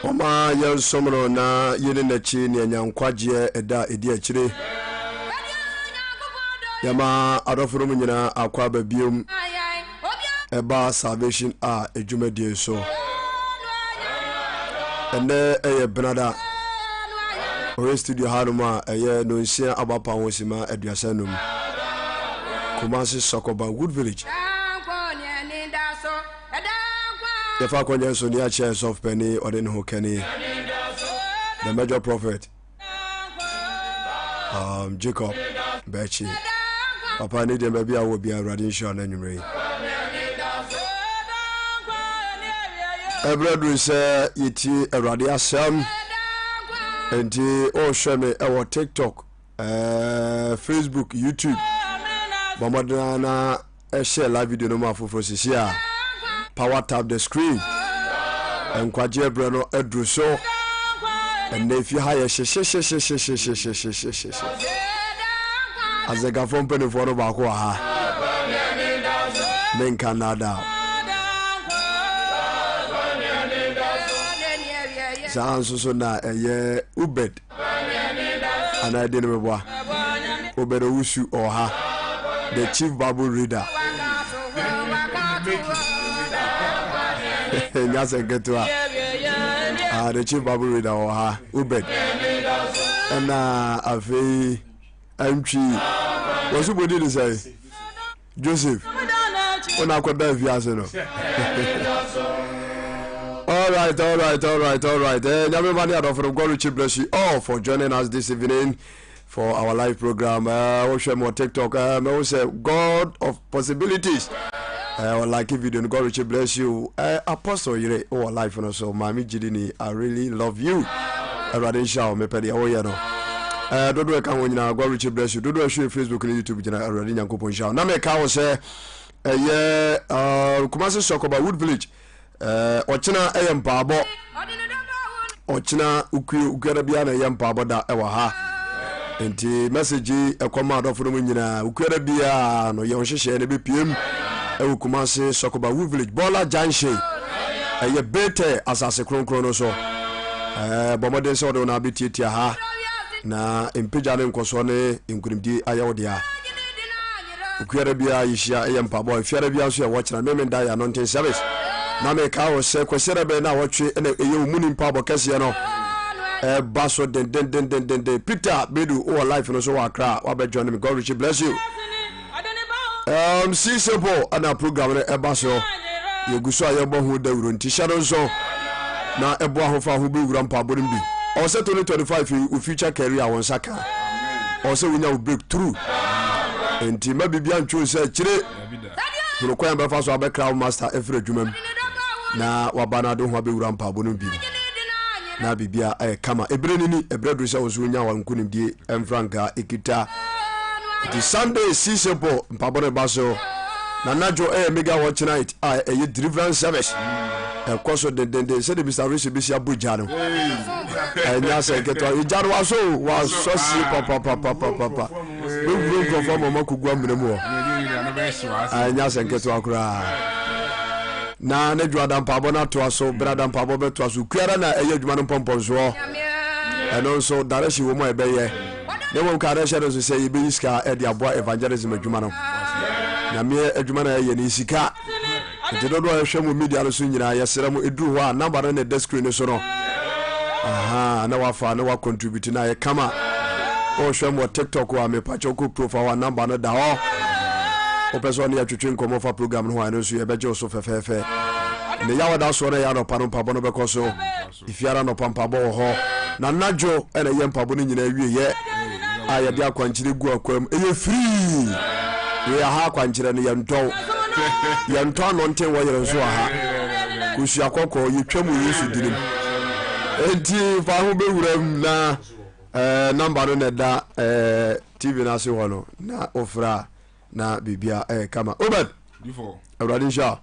Momma yɛnsom no na yɛnni n'akyi ne anya nkwagyeɛ ɛda a ɛdi akyire. Yɛma adɔfo no mu nyinaa akɔ aba biom ɛba Salvation a adwumadie so. Ɛnɛ ɛyɛ Benada. Ɔyɛ studio hanom a ɛyɛ nonsia abapa ho sima 35. Kumasi Sɔkɔba Wood Village. Yɛfa akɔnyɛ so ne akyɛ sɔfo panin ɔde ne ho kɛne the major prophet Jacob Bɛkyi. Papa ne deɛ baabi a wɔ bia Awurade nhyira no anwummerɛ yi. Ɛberɛ duru sɛ yɛtie Awurade asɛm. Enti wohwɛ me ɛwɔ TikTok, Facebook, YouTube. Bɔ mmɔden na Share live video no ma afoforɔ sisi a. Power tap the screen. Nkwagyeɛ berɛ no aduru so. Ɛnna efie ha yɛ hyehyehyehyehyehyehyehyehyehye. Azɛgafoɔ mpanimfoɔ no baako wɔ ha. Menka nnaadaa. Saa nso so na ɛyɛ Ubed. Anaa ɛde no meboa. Obed Owusu ɔwɔ ha. The chief Bible reader. Nya sɛ nketewa. Ah, the chief Bible reader ɔwɔ ha. Obed. Ɛna afei antwi. Wɔso bodi ne sɛ. Joseph, wo na akɔda afiase no. All right, all right, all right, all right. Nyame ma ne adɔfo no, God richly bless you all for joining us this evening for our live program. Wohwɛ me wɔ TikTok, mɛwo sɛ God of Possibilities. Or like video no, God richly bless you. Apostle yere wɔ life no so, maame gyidi ni, I really love you. Awurade nhyira wo, mepɛ deɛ woyɛ no. Dodoɔ ɛka ho nyinaa, God richly bless you. Dodoɔ ɛhwɛ Facebook ne YouTube gyina, Awurade Nyankopɔn nhyira wo. Na meka wo sɛ ɛyɛ Kumasi Sɔkɔba Wood Village. Ɔkyena ɛyɛ mpaabɔ. Ɔkyena ukue ukuada biara na ɛyɛ mpaabɔ da ɛwɔ ha. Nti message yi ɛkɔma adɔfo no mu nyinaa. Ukuada biara no yɛn nhyehyɛɛ no bɛpiem ɛwɔ Kumasi Sɔkɔba Wood Village Bɔla Junction. Ɛyɛ Bethel asase kronkron no so. Bɔ mmɔden sɛ wɔde wo nan bɛtiatia ha na mpagya ne nkɔsoɔ ne nkonimdie ayɛ wo dea. Okuada biara yɛhyia yɛ mpaebɔ, efiada biara nso yɛwɔ kyena Memenda yɛ anointing service. Na meka wo sɛ Kwasiada bɛyɛ na awɔtwe na ɛyɛ wo muni mpaebɔ kɛseɛ no ɛba so dendendendenden. Peter Bedu wowɔ life no so wɔ Accra wabɛ join me. God richly bless you. See simple ɛna program no ɛba so yɛgu so a yɛbɔ ho dawuro nti hyɛ no nso na ɛboa ho fa ho bɛwura mpaabɔ no bi. Ɔwɔ sɛ 2025 yi wo future career wo nsa ka. Ɔwɔ sɛ wonya wo break through nti ma biribia ntwe wo sɛ akyire. Hunu kwan a bɛfa so abɛkra wo master afiri adwuma mu na waba no ade ho abɛwura mpaabɔ no bi na biribia ɛyɛ kama. Ɛberɛ no ni, ɛberɛ duru sɛ wo nso wonya wo nkonimdie mfrankaa ɛkita. Nti Sunday si simple mpaabɔ no ba so na anadwo ɛyɛ mega watch night a ɛyɛ deliverance service ɛkɔ so dendenden sɛdeɛ Mr. Risi bɛsi abɔ gya no ɛnyɛ asɛ nketewa gya no wasɔ o wasɔ sie papapapapapa bɛwuro nkurɔfoɔ ama ɔma kɔgu amena mu hɔ ɛnyɛ asɛ nketewa koraa na ne dwoada mpaabɔ no atoa so berada mpaabɔ bɛtoa so kuara na ɛyɛ adwuma no mpɔmpɔnsoɔ ɛno nso direction wɔ mu a ɛbɛyɛ na mmom ka adehyɛ no nso sɛ yɛbɛyi sika de aboa evangelism adwuma no. Nyameɛ adwuma no a yɛyɛ no yɛ sika. Nti dodoɔ a yɛhwɛ mo media no so nyinaa yɛsrɛ mo ɛduru hɔ a number no na ɛda screen no so no. Aha, na wafa na wa contribute na ayɛ kama. Wohwɛ mo wɔ TikTok a mepakyɛ wokɔ profile hɔ a number no da hɔ. Wopɛ sɛ ɔne yɛtwetwe nkɔmmɔ fa program no ho a, ɛno nso yɛbɛgye wo so fɛfɛɛfɛ. Ne Yawada soɔ no ɛyɛ anɔpa no mpabɔ no bɛkɔ so. Efiara anɔpa mpabɔ wɔ hɔ. Na anadwo ɛna ɛyɛ mpabɔ no nyinaa wieyɛ a yɛde akwankyerɛ gu akwam. Ɛyɛ free. Wei aha akwankyerɛ no yɛntɔn. Yɛntɔ anɔnten wɔ yere nso wɔ ha. Kosua kɔkɔɔ yɛtwa mu Yesu dinim. Enti fa ho bɛwura mu na eh, namba no na ɛda eh, TV no ase hɔ no na wofrɛ a na biribia ɛyɛ kama. Obed! Awurade nhyira.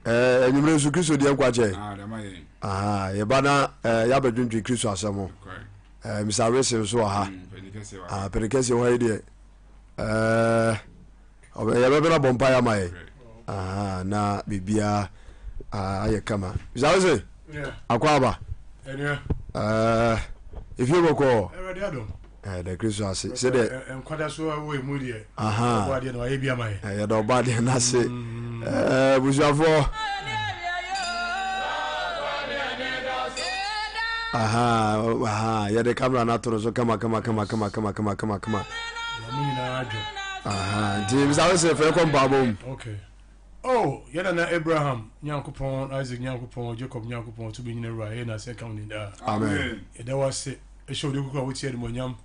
Eh, anwummerɛ nso Kristo deɛ nkwa kyɛ. Ah, yɛba na eh, yɛabɛdwendwen Kristo asɛm ho. Eh, Mr. Wilson nso wɔ ha. Mm, ah, pɛne kɛseɛ wɔ ha yi deɛ. Eh, yɛbɛbɛn abɔ mpaeɛ ama yɛ. Ah, na biribia ah, ayɛ kama. Mr. Wilson, akɔ aba. Eh, efie bɔkɔɔ. Yɛda Kristo ase sɛdeɛ. Nkwada so wɔ emu deɛ. Ɔbɔ adeɛ na wayɛ bi ama yɛ. Yɛda ɔbɔ adeɛ no ase. Abusuafoɔ. Yɛde kamera no ato no so kama kama kama kama kama kama kama kama. Nti bisa wo sɛ fɛ kɔ mpaabɔ mu. Okay. Oh, yɛn nana Abraham Nyankopɔn, Isaac Nyankopɔn, Jacob Nyankopɔn, tumi nyina wura, yɛn ase nka wo din daa. Amen. Yɛda wo ase, ɛhyɛ wo din kronkron a wotie animuonyam.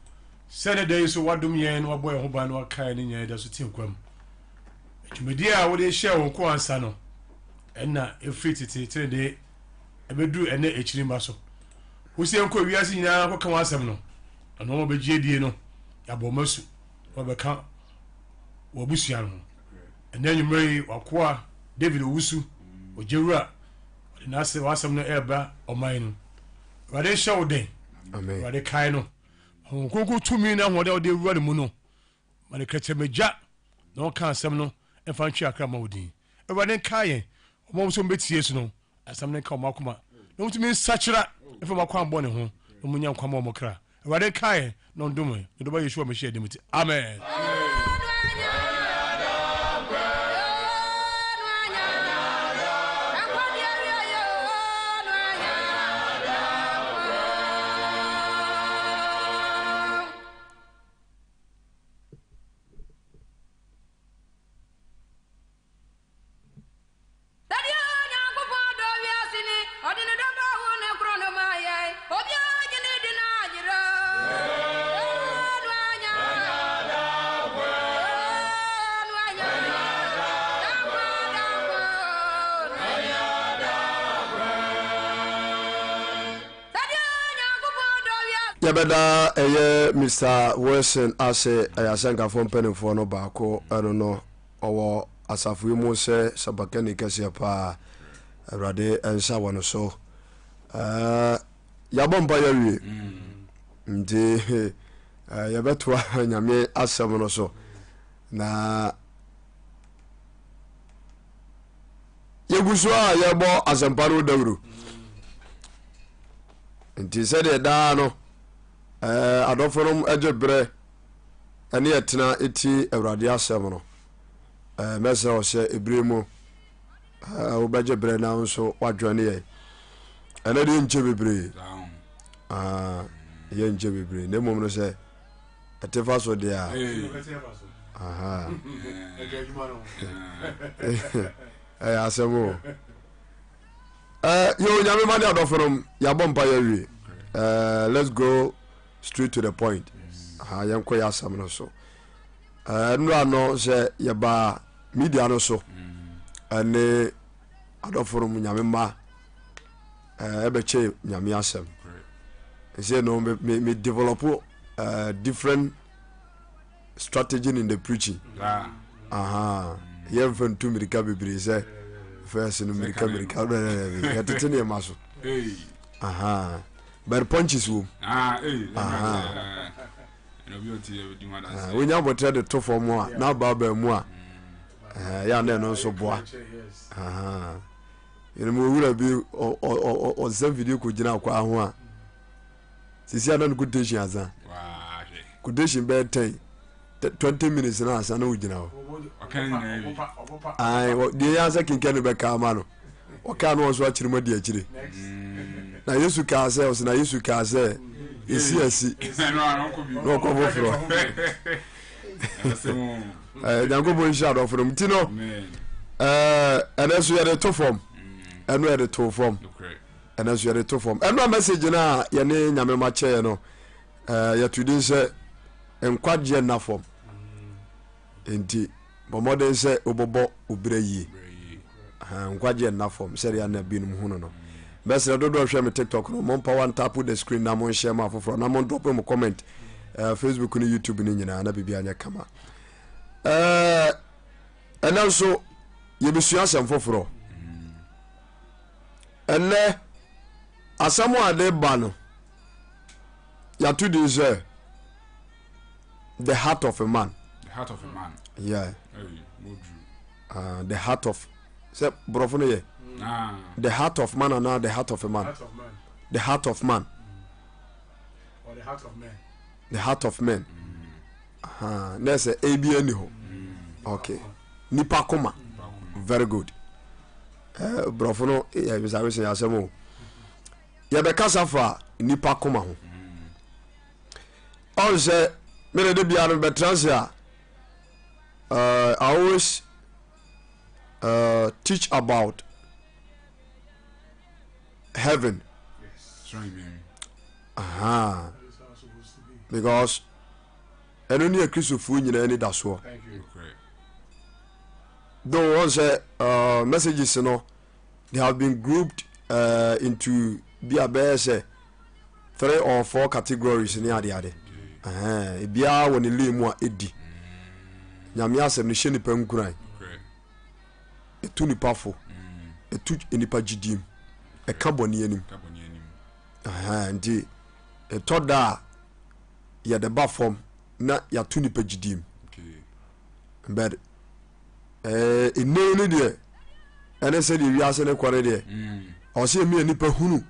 Sɛ ne da yi so wadom yɛn na wabɔ yɛn ho ban na wakae ne nyinaa yɛda so te nkwa mu. Dwumadi a wode hyɛɛ wo nkoa nsa no, ɛna ɛfiri tete tenenee ɛbɛduru ɛnɛ akyiri mma so. Wose yɛnkɔ wiase nyinaa kɔka w'asɛm no, na wɔn a wɔbɛgye adie no, yɛabɔ wɔn asu na wɔbɛka w'abusua no ho. Ɛnnɛ anwummerɛ yi, w'akoa David Owusu, Ogyewura, ɔde n'asɛm w'asɛm no ɛreba ɔman no. Awurade nhyɛ wo den. Amen. Awurade kae no. Honhom Kronkron tumi ne ahoɔden a ɔde awura ne mu no, ma ne kɛkyɛmagya na ɔnka asɛm no mfa ntwe akra ma wo din. Awurade nkae yɛn, wɔn a wɔn nso wɔbɛtie so no, asɛm no nka wɔn akoma na wɔntumi nsakyera mfa wɔn akwan bɔne ho na wɔnya nkwa ma wɔn kra. Awurade nka yɛn na ɔndom yɛn. Ne dɔba Yeshua Mesia din mu ti. Amen. Sɛdeɛ Onyankopɔn dɔ wiase ni, ɔde ne dɔba a ɔwoo no korɔ no maa yɛn, obiara gye no di no anyera. No anya, no anya, dankwa, dankwa, no anya. Sɛdeɛ Onyankopɔn dɔ wiase. Yɛbɛda ɛyɛ Mister Wilson ase, ɛyɛ asɛnkafoɔ mpanimfoɔ no baako ɛno no. Ɔwɔ asafo yi mu sɛ sɛmpakani kɛseɛ paa. Awurade nsa wɔ no so. Ɛɛ, yɛabɔ mpa yɛawie. Nti yɛbɛtoa Nyame asɛm no so. Na yɛgu so a yɛbɔ asɛmpa no dawuro. Nti sɛdeɛ daa no adɔfo nom gye berɛ ɛne ɛtena ɛtie Awurade asɛm no, mɛsrɛ wo sɛ ɛberɛ mu wobɛgye berɛ na wo nso woadwɔne yɛn. Ɛnɛ deɛ nkyɛ bebree, yɛnkyɛ bebree na mmom no sɛ ɛte fa so deɛ a ɛyɛ asɛm o. Yɛ onyame ma ne adɔfo nom yɛabɔ mpa yɛawie. Let's go straight to the point. Aha, yɛnkɔ yɛ asɛm no so. Nnora no sɛ yɛbaa media no so ɛne adɔfo nom nyame ma ɛbɛkyɛ nyame asɛm. Ɛsɛ no me, me, me develop uh, different strategy in the preaching. Aha, yɛmfa ntu mmirika bebree sɛ first no mmirika mmirika yɛtete nneɛma so. Aha, but punches wom. Aha. Wonya abɔtrɛ de to fam a na abaabaa mu a yɛ a na ɛno nso boa. Aha. Yɛn mu owura bi ɔsɛ mfidie kɔgyina akwaa ho a sisi a na no quotation asa quotation bɛyɛ ten 20 minutes na asa na wogyina hɔ deɛ yɛ asɛ kenkan no bɛka ama no ɔkaa no ɔso akyerɛ mu adi akyire na yesu kaa sɛ ɔsɛ na yesu kaa sɛ ɛsi asi na ɔkɔ foforɔ. Nyankopɔn nhyira adɔfo nom nti no ɛnɛ so yɛde to fam, ɛno yɛde to fam, ɛnɛ so yɛde to fam. Ɛno a message no a yɛne Nyame ma kyɛɛ no, yɛto din sɛ nkwagyeɛ nna fam. Nti bɔ mmɔden sɛ wobɛbɔ wo berɛ yie. Nkwagyeɛ nna fam sɛdeɛ ana binom hunu no. Mɛsrɛ dodoɔ hwɛ me TikTok no, mompa one tap the screen na monhyɛ ma afoforɔ na mon drop mo comment Facebook ne YouTube no nyinaa na biribi anyɛ kama. Ɛnɛ nso yɛbɛsua asɛm foforɔ. Ɛnɛ asɛm a de ba no yɛato din sɛ the heart of a man. The heart of a man. Yeah. Hey, the heart of sɛ borɔfo no yɛ ah. The heart of man anaa the heart of a man? Heart of man. The heart of man. Or the heart of man. The heart of man. Mm. Na ɛsɛ ebi ani hɔ. Okay. Nipa koma. Very good. Borɔfo no yɛ bisabisa yɛ asɛm o. Yɛbɛkasa fa nipa koma ho. Ɔn sɛ mene de biara no bɛtena ase a, I always teach about heaven. Aha. Because ɛno ne akristofoɔ nyinaa ani da soɔ. Though wɔn sɛ messages no they have been grouped into bi a bɛyɛ sɛ three or four categories ne adeade. Ebiara wɔ ne lane mu a ɛdi. Nyame asɛm no hyɛ nipa nkuran, ɛtu nipa fo, ɛtu nipa gyidiem, ɛka bɔne anim. Nti ɛtɔ da a yɛde ba fam na yɛato nipa gyidiem. But ɛnɛ no deɛ ɛne sɛdeɛ wiase no kɔ no deɛ ɔsɛ ɛmi nipa hunu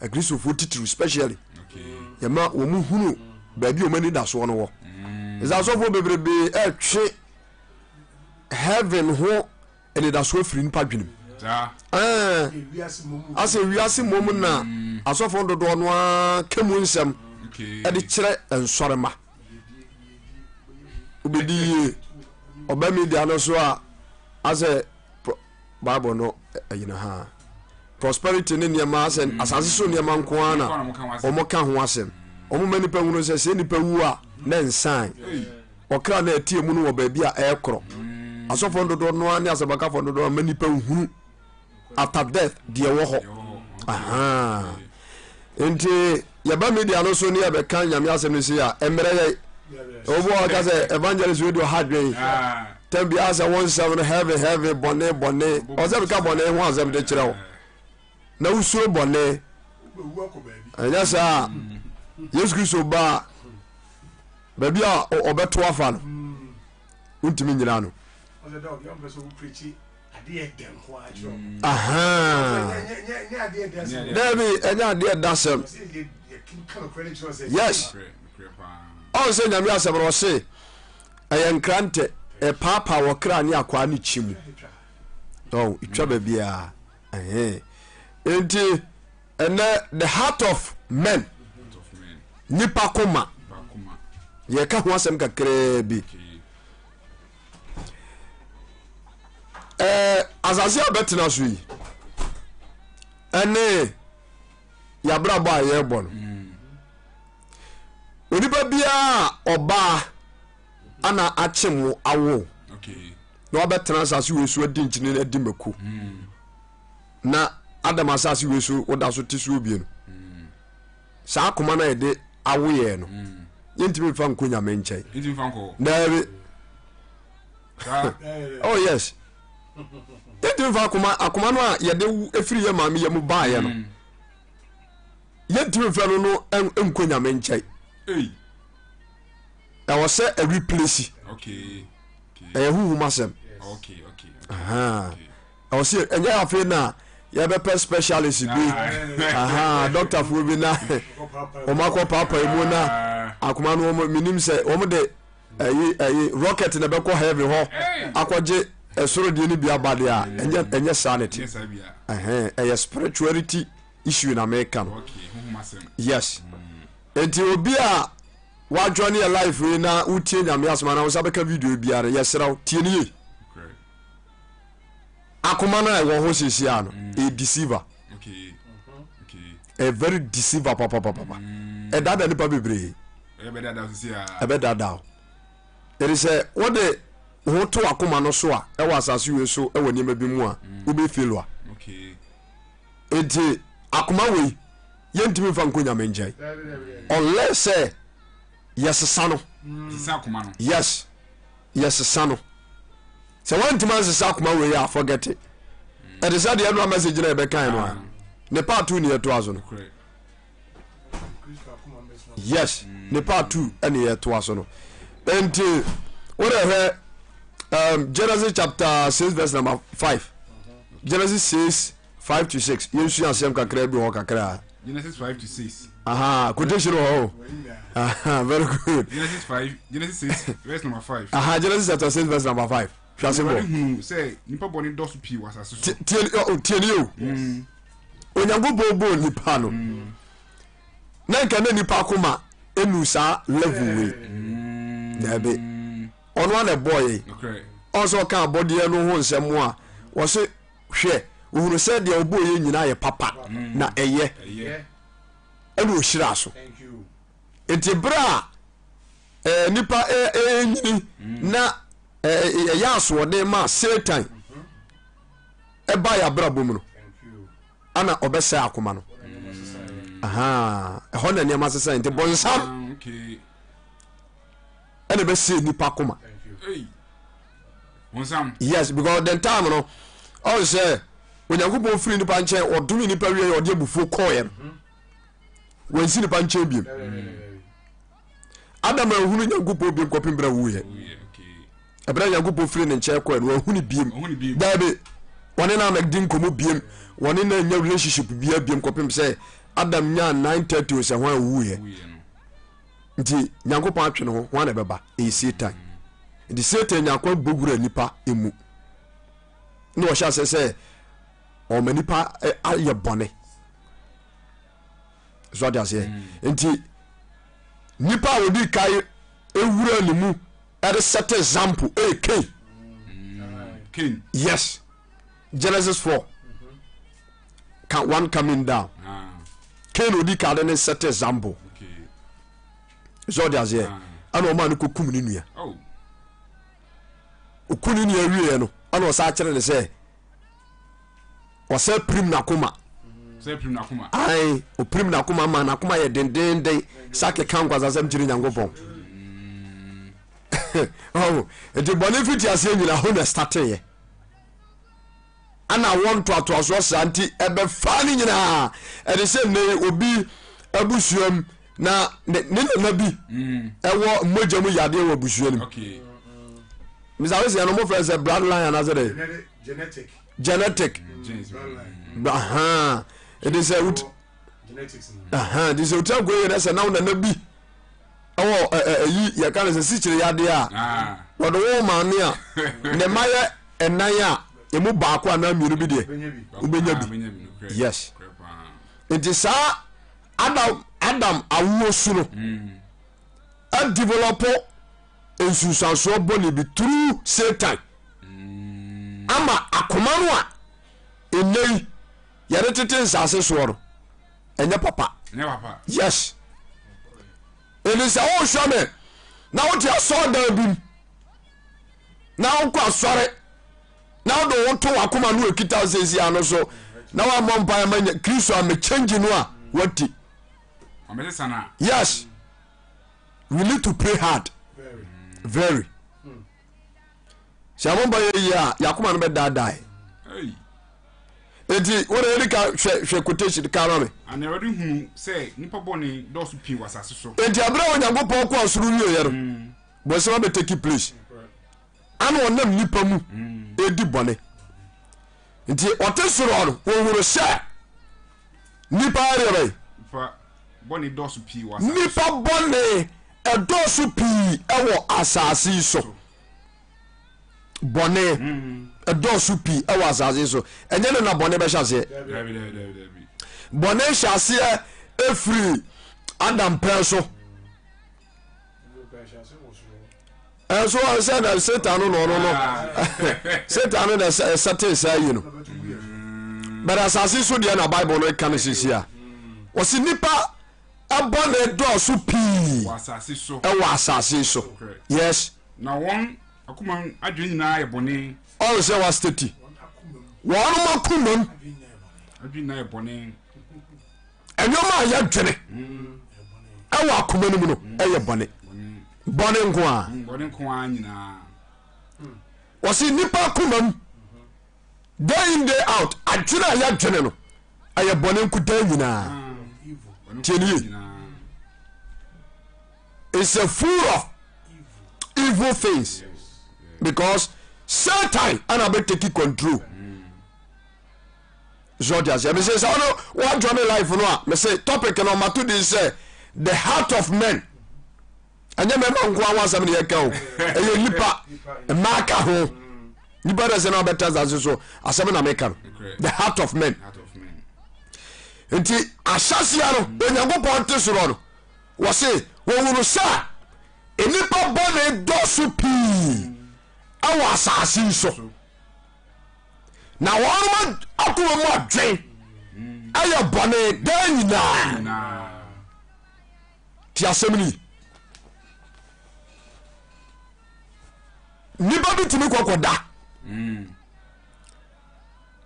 Akristofoɔ titiriw specially yɛma wɔn hunu baabi a wɔn ani da soɔ no wɔ. Ɛsɛ asɔfoɔ bebrebe ɛretwe heaven ho anidasoɔ afiri nipa dwenem. Asɛ wiase mmom na asɔfoɔ dodoɔ no ara ka mu nsɛm ɛde kyerɛ nsɔrema. Wobɛdi yie ɔba media no so a asɛ Bible no ɛyina ha. Prosperity ne nneɛma asɛ mm. asase so nneɛma nko ara na wɔn ka ho asɛm. Wɔn ma nipa hunu sɛ sɛ nipa wu a na nsan. Ɔkra na ɛte mu no wɔ baabi a ɛrekorɔ. Mm. Asɔfoɔ dodoɔ no ara ne asɛmpakafoɔ dodoɔ no ma nipa hunu after death deɛ wɔ hɔ. Nti yɛba media no so ne yɛbɛka Nyame asɛm no sei a mmerɛ yɛ obi wɔ ɔka sɛ evangelist wei de ɔha dwen tɛm biara sɛ wo nsɛm no heavy heavy bɔne bɔne ɔsɛ meka bɔne ho asɛm de kyerɛ wo na wosuro bɔne ɛnyɛ saa Yesu Kristo ba baabi a ɔbɛto afa no wontumi nyina no Dabi, ɛnyɛ adeɛ da sɛm. Yes. Ɔn sɛ Nyame asɛm no ɔse ɛyɛ nkrantɛ ɛpaapaa wɔ kra ne akwaa ne kyi mu. Ɔn, etwa baabiara. Ɛhɛn. Enti ɛnɛ the heart of men nipa koma yɛka ho asɛm kakraa bi. Ɛɛ asase a bɛtena so yi ɛne yɛabrabɔ a yɛrebɔ no mm. onipa biara ɔbaa ana akyem wo awo na wabɛtena asase wei so adi nkyene no adi mako mm. na adam asase wei so woda so te soɔ bie no mm. Saa akoma no a yɛde awo yɛn no, yɛntumi nfa nkɔ Nyame nkyɛn. Daabi. Oh yes. Yɛntumi nfa akoma akoma no a yɛde efiri yɛ maame yɛ mu baayɛ no. Mm. Yɛntumi nfa no no nkɔ Nyame nkyɛn. Ɛwɔ sɛ ɛreplace. Ɛyɛ huhum asɛm. Ɛwɔ sɛ ɛnyɛ afei na yɛbɛpɛ specialist bi, dɔktafoɔ bi na wɔn akɔ paapae mu na akoma no wɔn menim sɛ wɔn de ɛyi ɛyi rocket na ɛbɛkɔ heaven hɔ akɔgye ɛsoro deɛ no bi aba deɛ a ɛnyɛ ɛnyɛ saa ne te ɛhɛn ɛyɛ spirituality issue na meka no. Yes, nti obi a. woajoin yɛ live yi na wotie Nyame asɛm anaa wo nsa bɛka video yi biara no, yɛsrɛ wo tie no yie. Akoma no a ɛwɔ hɔ seesie a no, ɛyɛ deceiver. Ɛyɛ very deceiver papapapa. Ɛdaadaa nipa bebree. Ɛbɛdaadaa wo. Ɛde sɛ wode ho to akoma no so a ɛwɔ asase wei so ɛwɔ nneɛma bi mu a wobɛ failure. Enti akoma wei yɛntumi nfa nkɔ nyame nkyɛn unless sɛ yɛsesa no. Yes, yɛsesa no. Sɛ woantumi ansesa akoma wei a forget it. Ɛte sɛ deɛ ɛnora message na yɛbɛkae no a ne part 2 ne yɛtoa so no. Yes, ne part 2 ɛne yɛtoa so no. Enti wode hwɛ Genesis chapter 6 verse number 5. Genesis 6 5 to 6 yɛnsua asɛm kakra bi wɔ hɔ kakra. Genesis 5 to 6. Aha, quotation wɔ hɔ. Aha, very good. Genesis 5, Genesis 6 verse number 5. Aha, Genesis chapter 6 verse number 5. Hwɛ asɛm wɔ. Hunu sɛ nipa bɔne dɔso pii wɔ asase so. Tie oh, tie ni o. Onyankopɔn bɔɔ nipa no. Na nka na nipa akoma enu saa level wei. Daabi. Ɔno ana ɛbɔɔ yɛn. Ɔsɛ ɔka abɔdeɛ no ho nsɛm a wɔse hwɛ ohunu sɛ deɛ ɔbɔɔ yɛn nyinaa yɛ papa na ɛyɛ ɛna ɔhyiraa so. Nti berɛ a eh, nipa ɛnyini eh, mm. na ɛyɛ eh, asoɔden ma Satan ɛba yɛ abrabɔ mu no ana ɔbɛsɛe akoma no. Ɛhɔ na nneɛma sesa nti bɔnsam ah, ɛna ɛbɛsɛe nipa akoma. Yes, because the time no ɔn sɛ Onyankopɔn firi nipa nkyɛn ɔdome nipa wie yɛ ɔde abufuo kɔɔɛ no wɔnsi nipa nkyɛn biem. Adam anhunu Nyankopɔn biem kɔpem berɛ a ɔwuiɛ. Ɛberɛ a Nyankopɔn firi ne nkyɛn kɔɛ no wanhu ne biem. Daabi, wɔne no amɛdi nkɔmmɔ biem, wɔne no anya relationship biara biem kɔpem sɛ Adam nyaa 930 o sɛ hwan a ɔwuiɛ. Nti Nyankopɔn atwe ne ho, hwan na ɛbɛba? Ɛyɛ Satan. Nti Satan nya kwan bɔ wura nipa mu na ɔhyɛ aseɛ sɛ ɔma nipa ayɛ bɔne. So ɔde aseɛ mm. nti nipa a ɔdi kae ewura ne mu ɛde set example ɛyɛ Cain. Cain. Yes, Genesis 4 mm-hmm. one coming down. Ah. Cain odi ka de ne set example. So ɔde aseɛ ah. ɛna ɔmaa no kɔkum ne nua. Oh. Oku ne nua wieɛ no ɛna ɔsa akyerɛ ne sɛ ɔsɛ pirim n'akoma. Ae ɔpirim n'akoma ma n'akoma yɛ dendenden sa keka nkwasasɛm kyerɛ Nyankopɔn. Mm. Nti bɔne fiti aseɛ nyina hɔ na ɛstateeɛ ana awɔ ntoatoasoɔ saa nti ɛbɛfaa no nyinaa ɛde sɛ nnɛ obi abusuam na ne nana bi mm. ɛwɔ mogya mu yadeɛ wɔ abusua no mu mr wesi ɛno mo fɛ sɛ bloodline anaasɛ dɛ genetic ɛde sɛ wot ɛde sɛ wotia nkɔ yie na sɛ na wo nana bi ɛwɔ ɛyi yɛka no sɛ sikyere yadeɛ a ah. wɔde wo maame a ne mma yɛ ɛnan a emu baako anaa mmienu bi deɛ wobɛnya bi yes nti saa Adam Adam awoɔ su no mm. adevelɔpo nsunsuansoɔ bɔne bi through Satan mm. ama akoma no a ɛnnɛ yi yɛde tete nsase soɔ no ɛnyɛ papa yes ɛni sɛ wohwɛ me na wote asɔɔdan bi mu na wokɔ asɔre na wode wo to wakoma no ɛkita sɛsi ano so na woammɔ mpaeɛ ma Kristo a mekyɛngye no a wati. Yes, we need to pray hard very. Sɛ mo mpa yɛ yie a yakoma no bɛdaadae. Eti wo de yɛde ka hwɛ hwɛ quotation ka ma me. Ana Awurade hunu sɛ nipa bɔne dɔɔso pii wɔ asase so. Enti abere a Onyankopɔn kɔ ɔsoro wieɛ no, bɔnsɛm abɛtake place. Ana ɔnam nipa mu edi bɔne. Nti ɔte soro no, ohunu sɛ nipa ayɛ bɛn? Nipa bɔne ɛdɔɔso pii ɛwɔ asase yi so. Bɔne ɛdɔɔso pii ɛwɔ asase yi so. Ɛnyɛ ne na bɔne bɛhyɛ aseɛ. Bɔne hyɛ aseɛ efiri Adam pɛn so. Ɛnso sɛ na Satan no na ɔno no Satan no na ɛsɛtee saa yi no. But asase so deɛ na Bible no ka no sisi a. Wɔsi nipa ɛbɔ ne dɔɔso pii ɛwɔ asase so. Yes. Na wɔn akoma adwene nyinaa yɛ bɔne. Ɔn sɛ wa state. Wɔn akoma mu. Adwene nyinaa yɛ bɔne. Nneɛma a yɛdwene ɛwɔ akoma no mu no ɛyɛ bɔne. Bɔne nko a. Bɔne nko a nyinaa. Wɔsi nipa akoma mu day in day out adwene a yɛdwene no ɛyɛ bɔne nko daa nyinaa. Tie nie. It's a full of evil things because Satan ɛna bɛ take control. So ɔte aseɛ mese sɛ ɔno woadwa ne life no a mese topic no ɔmato din sɛ the heart of men ɛnyɛ mɛma nko a ho asɛm ne yɛka o ɛyɛ nipa mmaa ka ho nipa dɛ sɛ na wabɛta asase so asɛm na meka no the heart of men nti ahyɛseɛ no Onyankopɔn te sorɔ no wɔse wɔhunu sɛ nnipa bɔne dɔso pii ɛwɔ asase yi so na wɔn akoma mu adwen ɛyɛ bɔne daa nyinaa ti asɛm ni nipa bi tumi kɔkɔda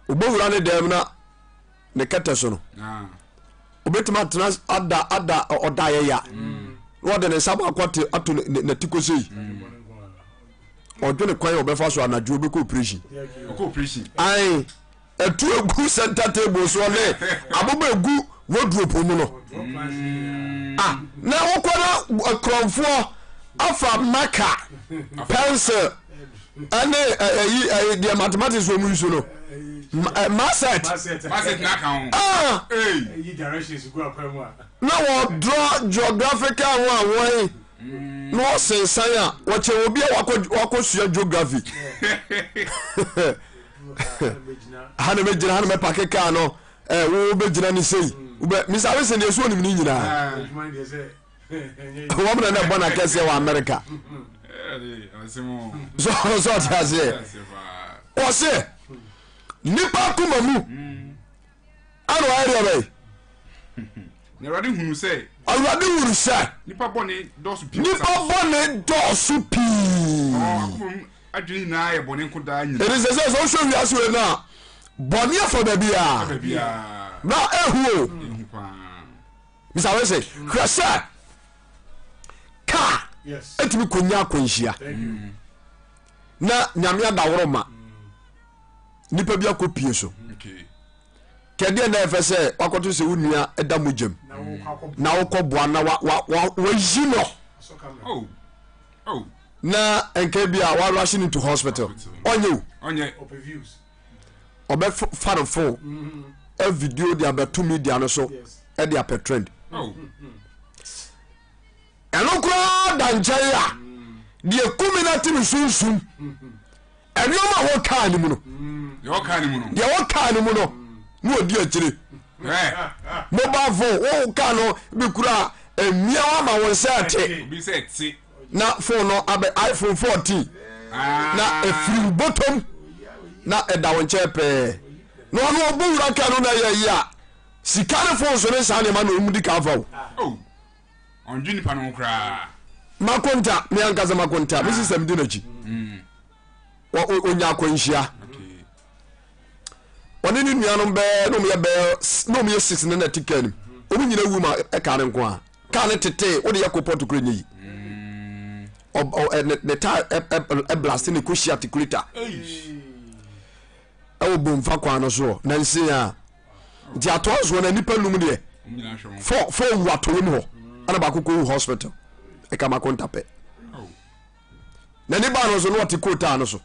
obɛwura ne dɛm na ne kɛtɛ so no obɛtumi atena ada ada ɔda yɛ ya na ɔde ne nsa baako ate ato n'ati kɔsɛ yi ɔdwene kwan a ɔbɛfa so anadwo ɔbɛkɔ operation ae ɛtu egu center table so ne aboba egu wardrobe mu no ah na wokɔ na kurɔnfoɔ afa maka pencil ɛne ɛyi ɛyi deɛ mathematics wɔn yi so no maset ah na wɔ draw geographical ho a wɔn na wɔsensan a wɔkyɛ obi a wakɔ wakɔ sua geography ha na mɛgyina ha na mɛpake kaa no ɛ wo bɛgyina ne sei wobɛ misa wese deɛ so onim ne nyinaa wɔn na na ɛbɔ na kɛseɛ wɔ America so so ɔte aseɛ ɔse nipa kuma mu ɛna ɔyɛ deɛ bɛyɛ. Na Awurade hunu sɛ. Awurade hunu sɛ. Nipa bɔne dɔɔso pii. Nipa bɔne dɔɔso pii. Wɔn akoma mu adwene nyinaa yɛ bɔne nko daa nyinaa. Ɛdi sɛ sɛ sɛ wohwɛ wiase wei no a bɔne afa baabiara. Na ehu o. Ehu paa. Mr. Wese hwɛ sɛ kaa ɛtumi kɔnya akwanhyia na nyame adaworo ma nipa bi akɔ pie so kɛdeɛ na ɛfɛ sɛ wakɔto sɛ wo nua ɛda mogyam na wokɔ boa na wayi no oh. Oh. na nka bi a warahye no to hospital ɔnyɛ o ɔbɛfa no fon video de abɛto media no so de apɛ trend oh. ɛno koraa da nkyɛn a deɛ kumi no ate me sunsum ɛnneɛma a wɔkaa no mu no deɛ wɔkaa no mu no na ɔdi akyire mobile phone woka no bi kura mmia wa ma wɔn nsa ɛte na phone no abɛ iphone 14 na efiri bɔtɔm na ɛda wɔn nkyɛn pɛɛ na ɔno ɔbɔ wura ka no na ɛyɛ yi a sika ne phone so ne saa nneɛma na wɔn di ka afa o. Oh, ɔndwe nipa no ho koraa. Makonta me ankasa makonta me sisɛm di n'akyi. Mm. Ɔnya akwanhyia. Ɔne ne nuanom bɛɛ na ɔmo yɛ bɛɛ na ɔmo yɛ six ne na ɛte kaa nim. Ɔmo nyina wu ma ɛkaa ne nko a. Kaa ne tete wode yɛ kɔ pɔt kura nyɛ yi. Ne taa ɛblast ne kɔ hyia articulator. Ɛwɔ bomfa kwan no soɔ nansi a. Nti atoa soɔ na nipa num deɛ fɔ fɔ wu atɔyɛ mu hɔ ɛna baako kɔ wu hospital ɛka mako ntapɛ. Na ne baa no so na ɔte kootaa no so.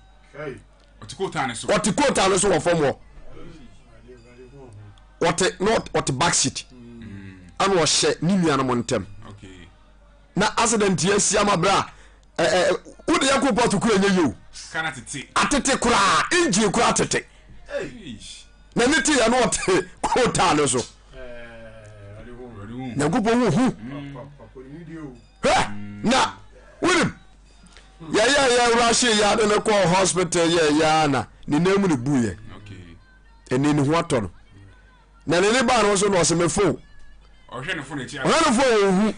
Ɔte kootaa no so. Ɔte kootaa no so wɔ fam hɔ. Ɔte na ɔte back seat. Ɛna ɔhyɛ ne nuanom ntɛm. Na accident yɛ asi ama bra ɛ ɛ wode yɛ kɔ pɔt kura nyɛ yie o. Atete koraa engine koraa atete. Na ne te yɛ no ɔte kootaa no so. Nyankopɔn hu hu. Hwɛ na wonim. Yɛyɛ yɛ wura hye yɛ ade no kɔɔ hospital yɛ yɛ ana ne nan mu ne bu yɛ. Ɛni ne ho atɔ no. Na ne ne baa no so na ɔsɛ me fon. Ɔhwɛ ne fon akyi. Ɔhwɛ ne fon ohu.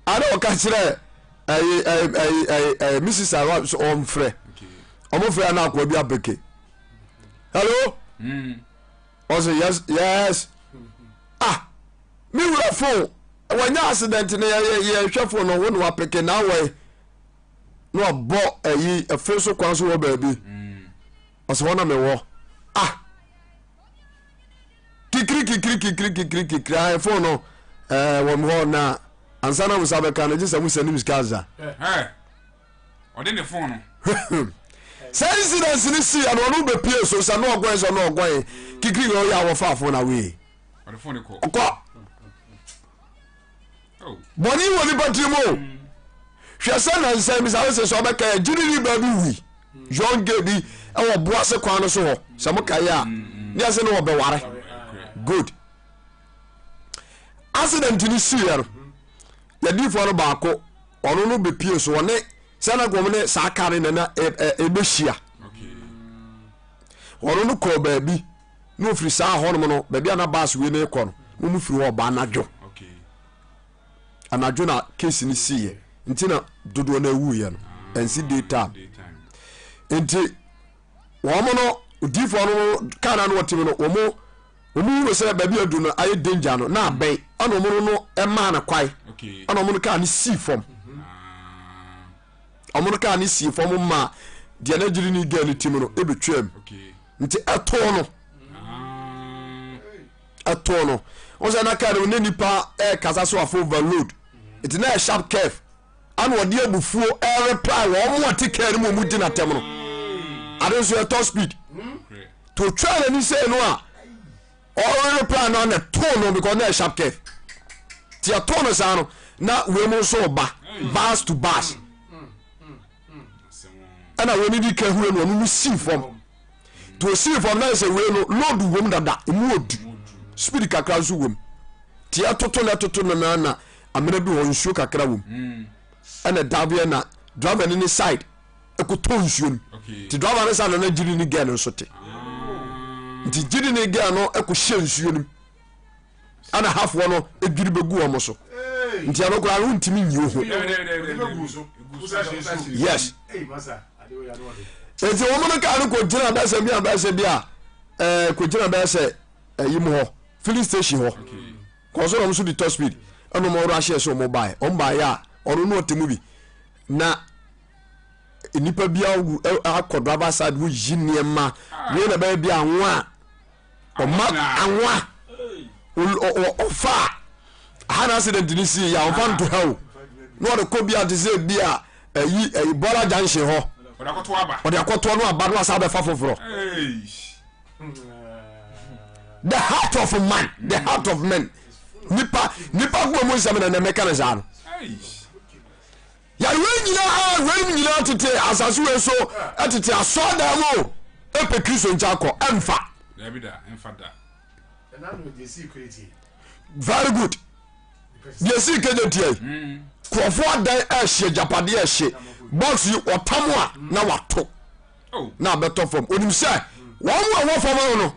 Ana ɔka kyerɛ ɛyi ɛyi ɛyi ɛyi ɛyi Mrs. Awa so ɔmfrɛ. Ɔmo frɛ ana akoa bi abeke. Hello. Ɔsɛ yes yes. Ah me wura fon wɔnyɛ accident no yɛ yɛ hwɛ fon no wo na wapeke na awɔ na wabɔ ɛyi ɛfo so kwan so wɔ baabi. Ɔsɛ hɔ na mewɔ. Ah. Kikiri kikiri kikiri kikiri kikiri ayɛ fon no ɛɛ wɔ hɔ na ansa na mo nsa bɛka no gye sɛ mo sɛ nim sika ansa. Ɔde ne fon no. Sɛ incident no si ɛno ɔno bɛpie so sɛ no ɔgɔn sɛ no ɔgɔn kikiri yɛ ɔyɛ a wɔfa fon na wei. Ɔde fon no kɔ. Ɔkɔ. Bɔne wɔ nipa tirim o. Hwɛ sɛ nansa mi sɛ sɛ ɔbɛka yɛ gyiri ni baabi wui. Young gay bi ɛwɔ boase kwan no so hɔ sɛ mo kae a ne ɛsɛ ne wɔbɛware. Good. Accident ni si yɛ no. Yɛdifoɔ no baako ɔno no bɛpie so ɔne sɛ na wɔn ne saa kaa no na ɛbɛhyia. Ɔno no kɔɔ baabi na ofiri saa hɔnom no baabi a na bus wei no rekɔ no na wɔn firi hɔ ɔba anadwo anadwo na case no siiɛ nti na dodoɔ no awuiɛ no ɛnsi day time nti wɔn no odiifoɔ no kaa na no wɔte mu no wɔn wɔn hunu sɛ baabi adu no ayɛ danger no na abɛn ɛna wɔn no ɛmaa no kwae ɛna wɔn no kaa no sii fam. Ɔmo no kaa no sii fam maa deɛ na gyiri ne gɛɛ no tim no ebetwaam nti ɛtoo no ɛtoo no wɔn sɛ na kaa no ne nipa ɛɛkasa so afo overload nti na yɛ sharp curve ana ɔde abufuo ɛreply wɔn mo ɔte kaa no mu ɔmo di n'atɛm no ade nso yɛ top speed to otwa n'ani sɛ no a. Ɔre reply no na ɛtoo no because na ɛyɛ sharp curve ti ɛtoo no saa no na wei mu nso ba bars to bars ɛna wei no di ka hure no ɔno no sii fam nti osii fam na sɛ wei no load wom dada emu odu speed kakra nso wom ti ɛtoto na ɛtoto no na na amena bi hɔ nsuo kakra wom ɛna dabeɛ na driver no ne side ɛkɔtɔ nsuo no nti driver no sa na na gyidi ne girl no nso te nti gyidi ne girl no ɛkɔhyɛ nsuo no ɛna hafoɔ no ɛdwiri bɛgu wɔn so nti ɛno koraa no wontumi nyi wo ho yes nti wɔn no kaa no kɔgyina bɛsɛ bi a bɛsɛ bi a ɛɛ kɔgyina bɛsɛ ɛyi mu hɔ filling station hɔ kɔn so na wɔn nso de top speed ɛna wɔn ɔrɔ ahyɛ sɛ wɔn baeɛ wɔn baeɛ a ɔno no ɔte mu bi na nnipa bi akɔ driver side wo yi nneɛma wei na bɛyɛ bi anwa a ɔma anwa ɔfa ha na accident ni si yɛ ɔfa nto ha o na ɔde kɔ bi a te sɛ bi a ɛyi ɛyi bɔla junction hɔ ɔde akɔtoɔ no aba no asa abɛfa foforɔ the heart of man the heart of men nipa nipa kuma mu nsɛm na ɛnɛ mɛka ne saa no. Yɛn wei nyinaa weinom nyinaa tete asase wei so tete asɔɔdan mu o ɛpɛ Kristo nkyɛn akɔ ɛmfa. Dabi da ɛmfa da. Very good. Deɛ sii kegye tia yi hmm. nkurɔfoɔ adan ɛhye agyapadeɛ ɛhye box yi ɔtam a na wato oh. na abɛtɔ fam onim sɛ wɔn mu a ɛwɔ fam no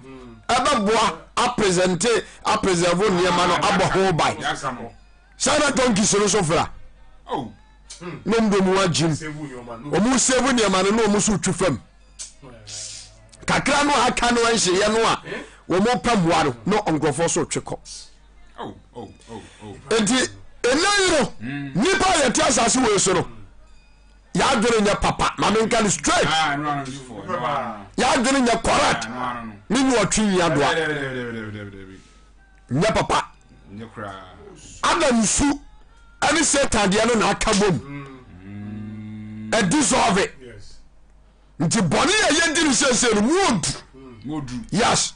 ɛbɛboa apresente apresɛvo nneɛma no abɔ ho ban. Saa na donkeys no nso fra na wɔn de wɔn agyim wɔn save nneɛma no na wɔn nso twi fam kakra no a aka no nhyeyɛ no a wɔn pɛ mmoa no na nkurɔfoɔ so twe kɔ nti ɛnɛ yi no nipa a yɛte asase wei so no yɛadwene nyɛ papa ma menka no straight yɛadwene nyɛ correct ne nyɛ ɔtwe nyiadoa nyɛ papa Adam su ɛne Satan deɛ no na aka bom ɛdisɔve nti bɔne a yɛdi no seesei no mu odu yes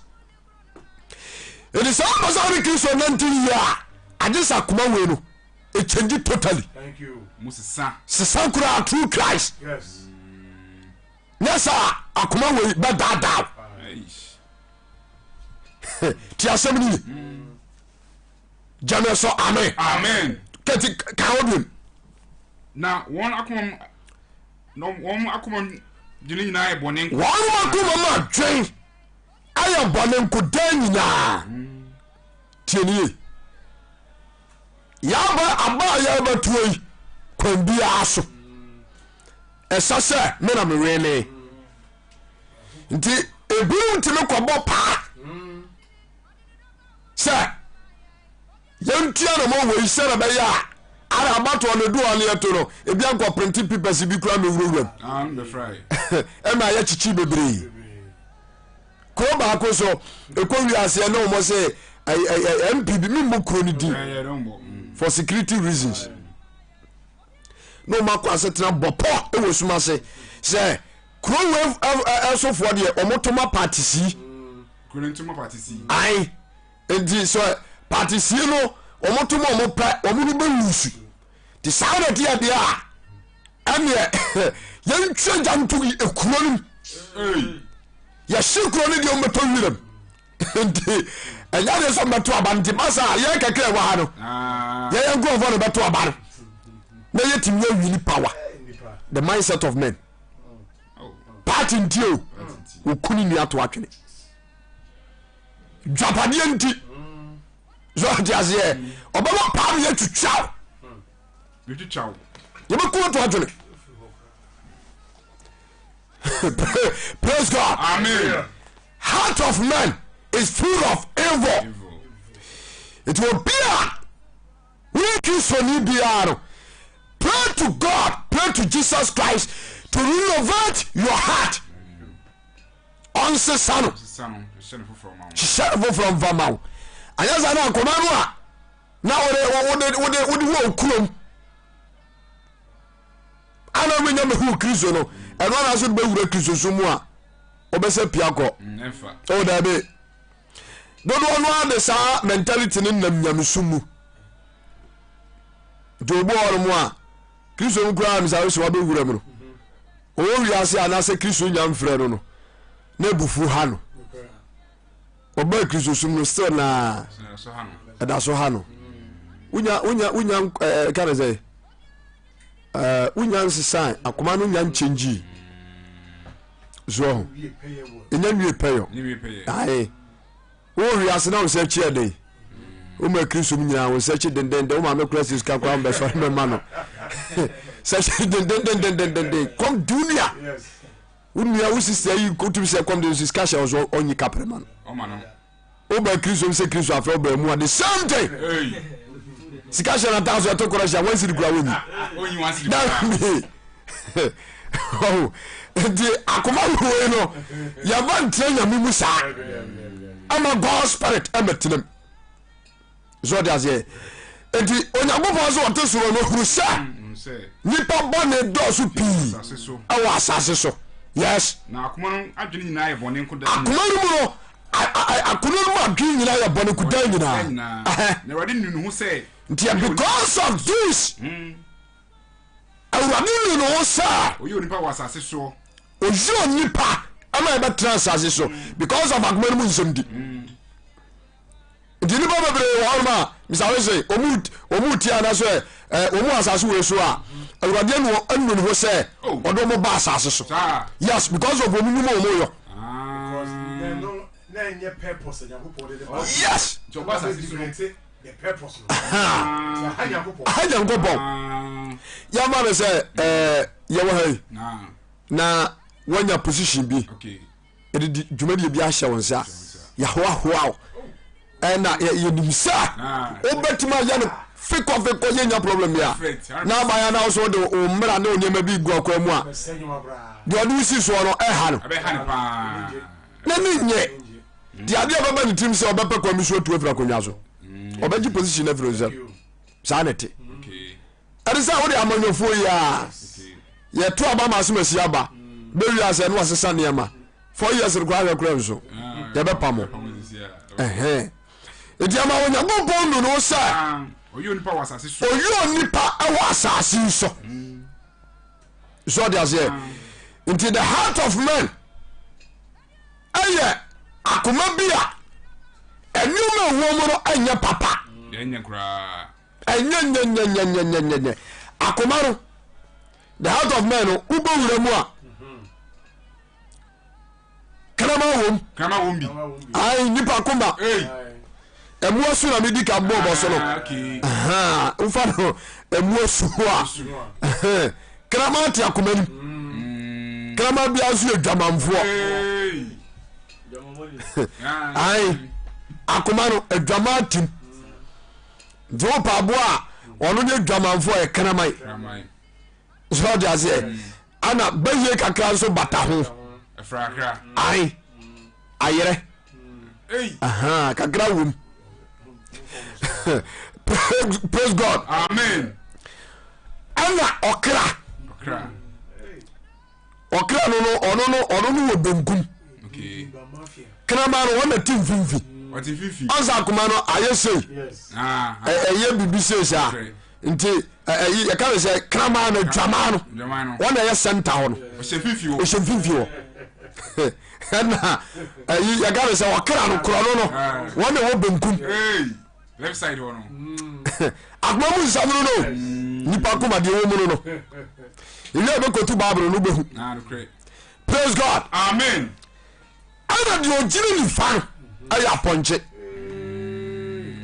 ɛti sɛ wopɛ sɛ wone Kristo nante yie a agye sɛ akoma wei no ɛkyɛngye totally sesa koraa through Christ nyɛ sɛ akoma wei bɛdaadaa ti asɛm no ye gyame sɔ amen amen kɛti ka ho biom na wɔn akoma mu Na wɔn akoma dwene nyinaa yɛ bɔne nko. Wɔn akoma mu adwen ayɛ bɔne nko daa nyinaa. Tie nie. Yɛaba aba a yɛrebɛtoɔ yi kwan biara so. Ɛsɛ sɛ me na mewene. Nti ebinom tumi kɔbɔ paa sɛ yɛntua na mɔ wei sɛ na bɛyɛ a ara abatoɔ no du ɔne ɛto no ebi ankɔ printing papers bi kura mewurawura mu ɛma ayɛ kyikyi bebree kuro baako so ɛkɔ wiaseɛ ne wɔn sɛ mp bi memmu kuro no din for security reasons na wɔn akɔ asetena bɔpɔ wɔ sum ase sɛ kuro wei ɛsofoɔ deɛ wɔn to ma party si ayi nti sɛ party si no wɔn to ma wɔn pɛ wɔn no bɛ wusu te saa na ɛte adeɛ a ɛneɛ yɛntwa gya nto ekuro no mu yɛhye kuro no deɛ wɔn bɛtɔ wiram nti ɛnyɛ adeɛ sɛ ɔbɛto aba no nti ba saa yɛn kakra ɛwɔ ha no ah. yɛyɛ nkurɔfoɔ na ɛbɛto aba no na yɛtumi awini power the mindset of men party nti o wɔku ne nua to atwene dwapadeɛ nti so ɔte aseɛ ɔbɛma paa no yɛtwitwa yɛbɛku to atwene praise God amen heart of man is full of evil nti obi a woyɛ kristoni biara no pray to God pray to Jesus Christ to renovate your heart ɔnsesa no hyehyɛ foforɔ mfa ma wo anyɛ saa na akoma no a na wode wode wode wode wɔ kurom ana wobɛnya bɛhu kristo no ɛno ana so de bɛwura kristo so mu a wobɛsɛ pia kɔ o daabi dodoɔ no ara de saa mentality no nam nyamesom mu nti obi wɔ hɔ nom a kristo mu koraa misa sɛ wabɛwura mu no ɔwɔ wiase anaasɛ kristo nya mfrɛ no no na abufuo ha no ɔbaa kristosom no still na ɛda so ha no wonya wonya wonya ɛɛ eh, ka ne sɛ ɛɛ wonya nsesan akoma no nya nkyɛngyi soɔ ho ɛnya nwie pɛyɔ ae wowɔ wiase na wo sɛ akyi ɛden woma kristo mu nyinaa wo nsa akyi dendenden wo maame kora si sika koraa mbɛsɔre mɛma no sɛ akyi dendendendendenden kɔm dunia Wo nua wo sista yi wotumi sɛ kɔm de nso sika hyɛ ɔso ɔnyi kaprɛ ma no. Woba Kristo mu sɛ Kristo afrɛ wo baa mu a the same thing. Sika hyɛ n'ataa so ɛto korɔ hyɛ wɔn siri kura wɔnyi. Dabi. Nti akoma wei no yɛba ntina nyame mu saa ama God spirit ɛmɛtenam. So ɔde aseɛ nti onyankopɔn sɛ ɔte soro no hunu sɛ nipa bɔne dɔɔso pii ɛwɔ asase so yes na akoma no adwene nyinaa yɛ bɔne nko daa akoma no mu no akoma no mu adwene nyinaa yɛ bɔne ko daa nyinaa na awurade nu ne ho sɛ nti because of this hmm. awurade nu ne ho sɛ ɔyɛ onipa wɔ asase soɔ ɔyɛ onipa ama yɛbɛtena asase so because of akoma no mu nsɛm di hmm. Nti nnipa bebree wɔ hɔnom a misare se wɔn ti anaasɛ wɔn asase wei so a awurade anu anu ne ho sɛ oh. ɔde wɔn ba asase so yes because of wɔn nnwuma wɔn yɔ. Yes. Aha nyankopɔn yɛma no sɛ yɛwɔ ha yi na wɔnya position bi. Okay. Yɛde di dwumadie bi ahyɛ wo nsa yɛhoahoa wo ɛna yɛnim sɛ wobɛtumi ayɛ no fekɔfekɔ yɛnya problem bi a na abayɛ na wo so wode wo mmara ne wo nneɛma bi gu akwan mu a deɛ ɔde wo si soɔ no ɛha no na ne nyɛ deɛ adeɛ bɛba ne tirim sɛ ɔbɛpɛ kwan bi so atu afiri akonnwa so ɔbɛgye position afiri nsam saa ne te Ɛne sɛ wode amanyɔfoɔ yi a yɛto aba ma asem asi aba bɛwie asɛ ne wasesa nneɛma 4 years no koraa hwɛ koraa nso yɛbɛpa mo ɛhɛn nti ama Onyankopɔn nu no sɛ ɔyɛ onipa wɔ asase so ɔyɛ onipa wɔ asase yi so so ɔde aseɛ nti the heart of man ɛyɛ akoma bi a ɛnneɛma ɛwɔ mu no ɛnyɛ papa ɛnyɛ koraa Ɛnyɛ nyɛnyɛnyɛnyɛnyɛnyɛ. Akoma no, The heart of man no wobɔ wura mu a krama wom. Krama wom bi. Ayi nipa koma. Ɛmoa su na mi di ka bɔ bɔ so no. Ah, Nfa no ɛmoa su a. Krama te akoma nim. Mm. Krama bi nso yɛ dwamanfoɔ. Ayi akoma no adwaman tim. Nti wo pa aboa a ɔno ne adwamanfoɔ yɛ kraman. So ɔde aseɛ. Ana bɛyie kakra nso bata ho. Ayi ayerɛ. Kakra wom. Praise God. Amen. Ɛna ɔkra. Ɔkra no no ɔno no ɔno no wɔ benkum. Kraman no ɔna ti mfimfi. Ɔnsa akoma no ayɛ sei. Ɛyɛ bibi sei saa. Nti ɛyi yɛka ne sɛ kraman no dwaman no wɔn na ɛyɛ sɛnta hɔ no. Ɔhyɛ mfimfi hɔ. Ɛna ɛyi yɛka ne sɛ ɔkra no korɔ no no wɔn na ɛwɔ benkum. Left side hɔ no. Akoma mu nsɛm no no nipa koma deɛ wɔ mu no no ewi a bɛkɔtu Bible no bɛhu. Praise God. Amen. Ɛna deɛ ɔgyina nifa no ɛyɛ apɔnkye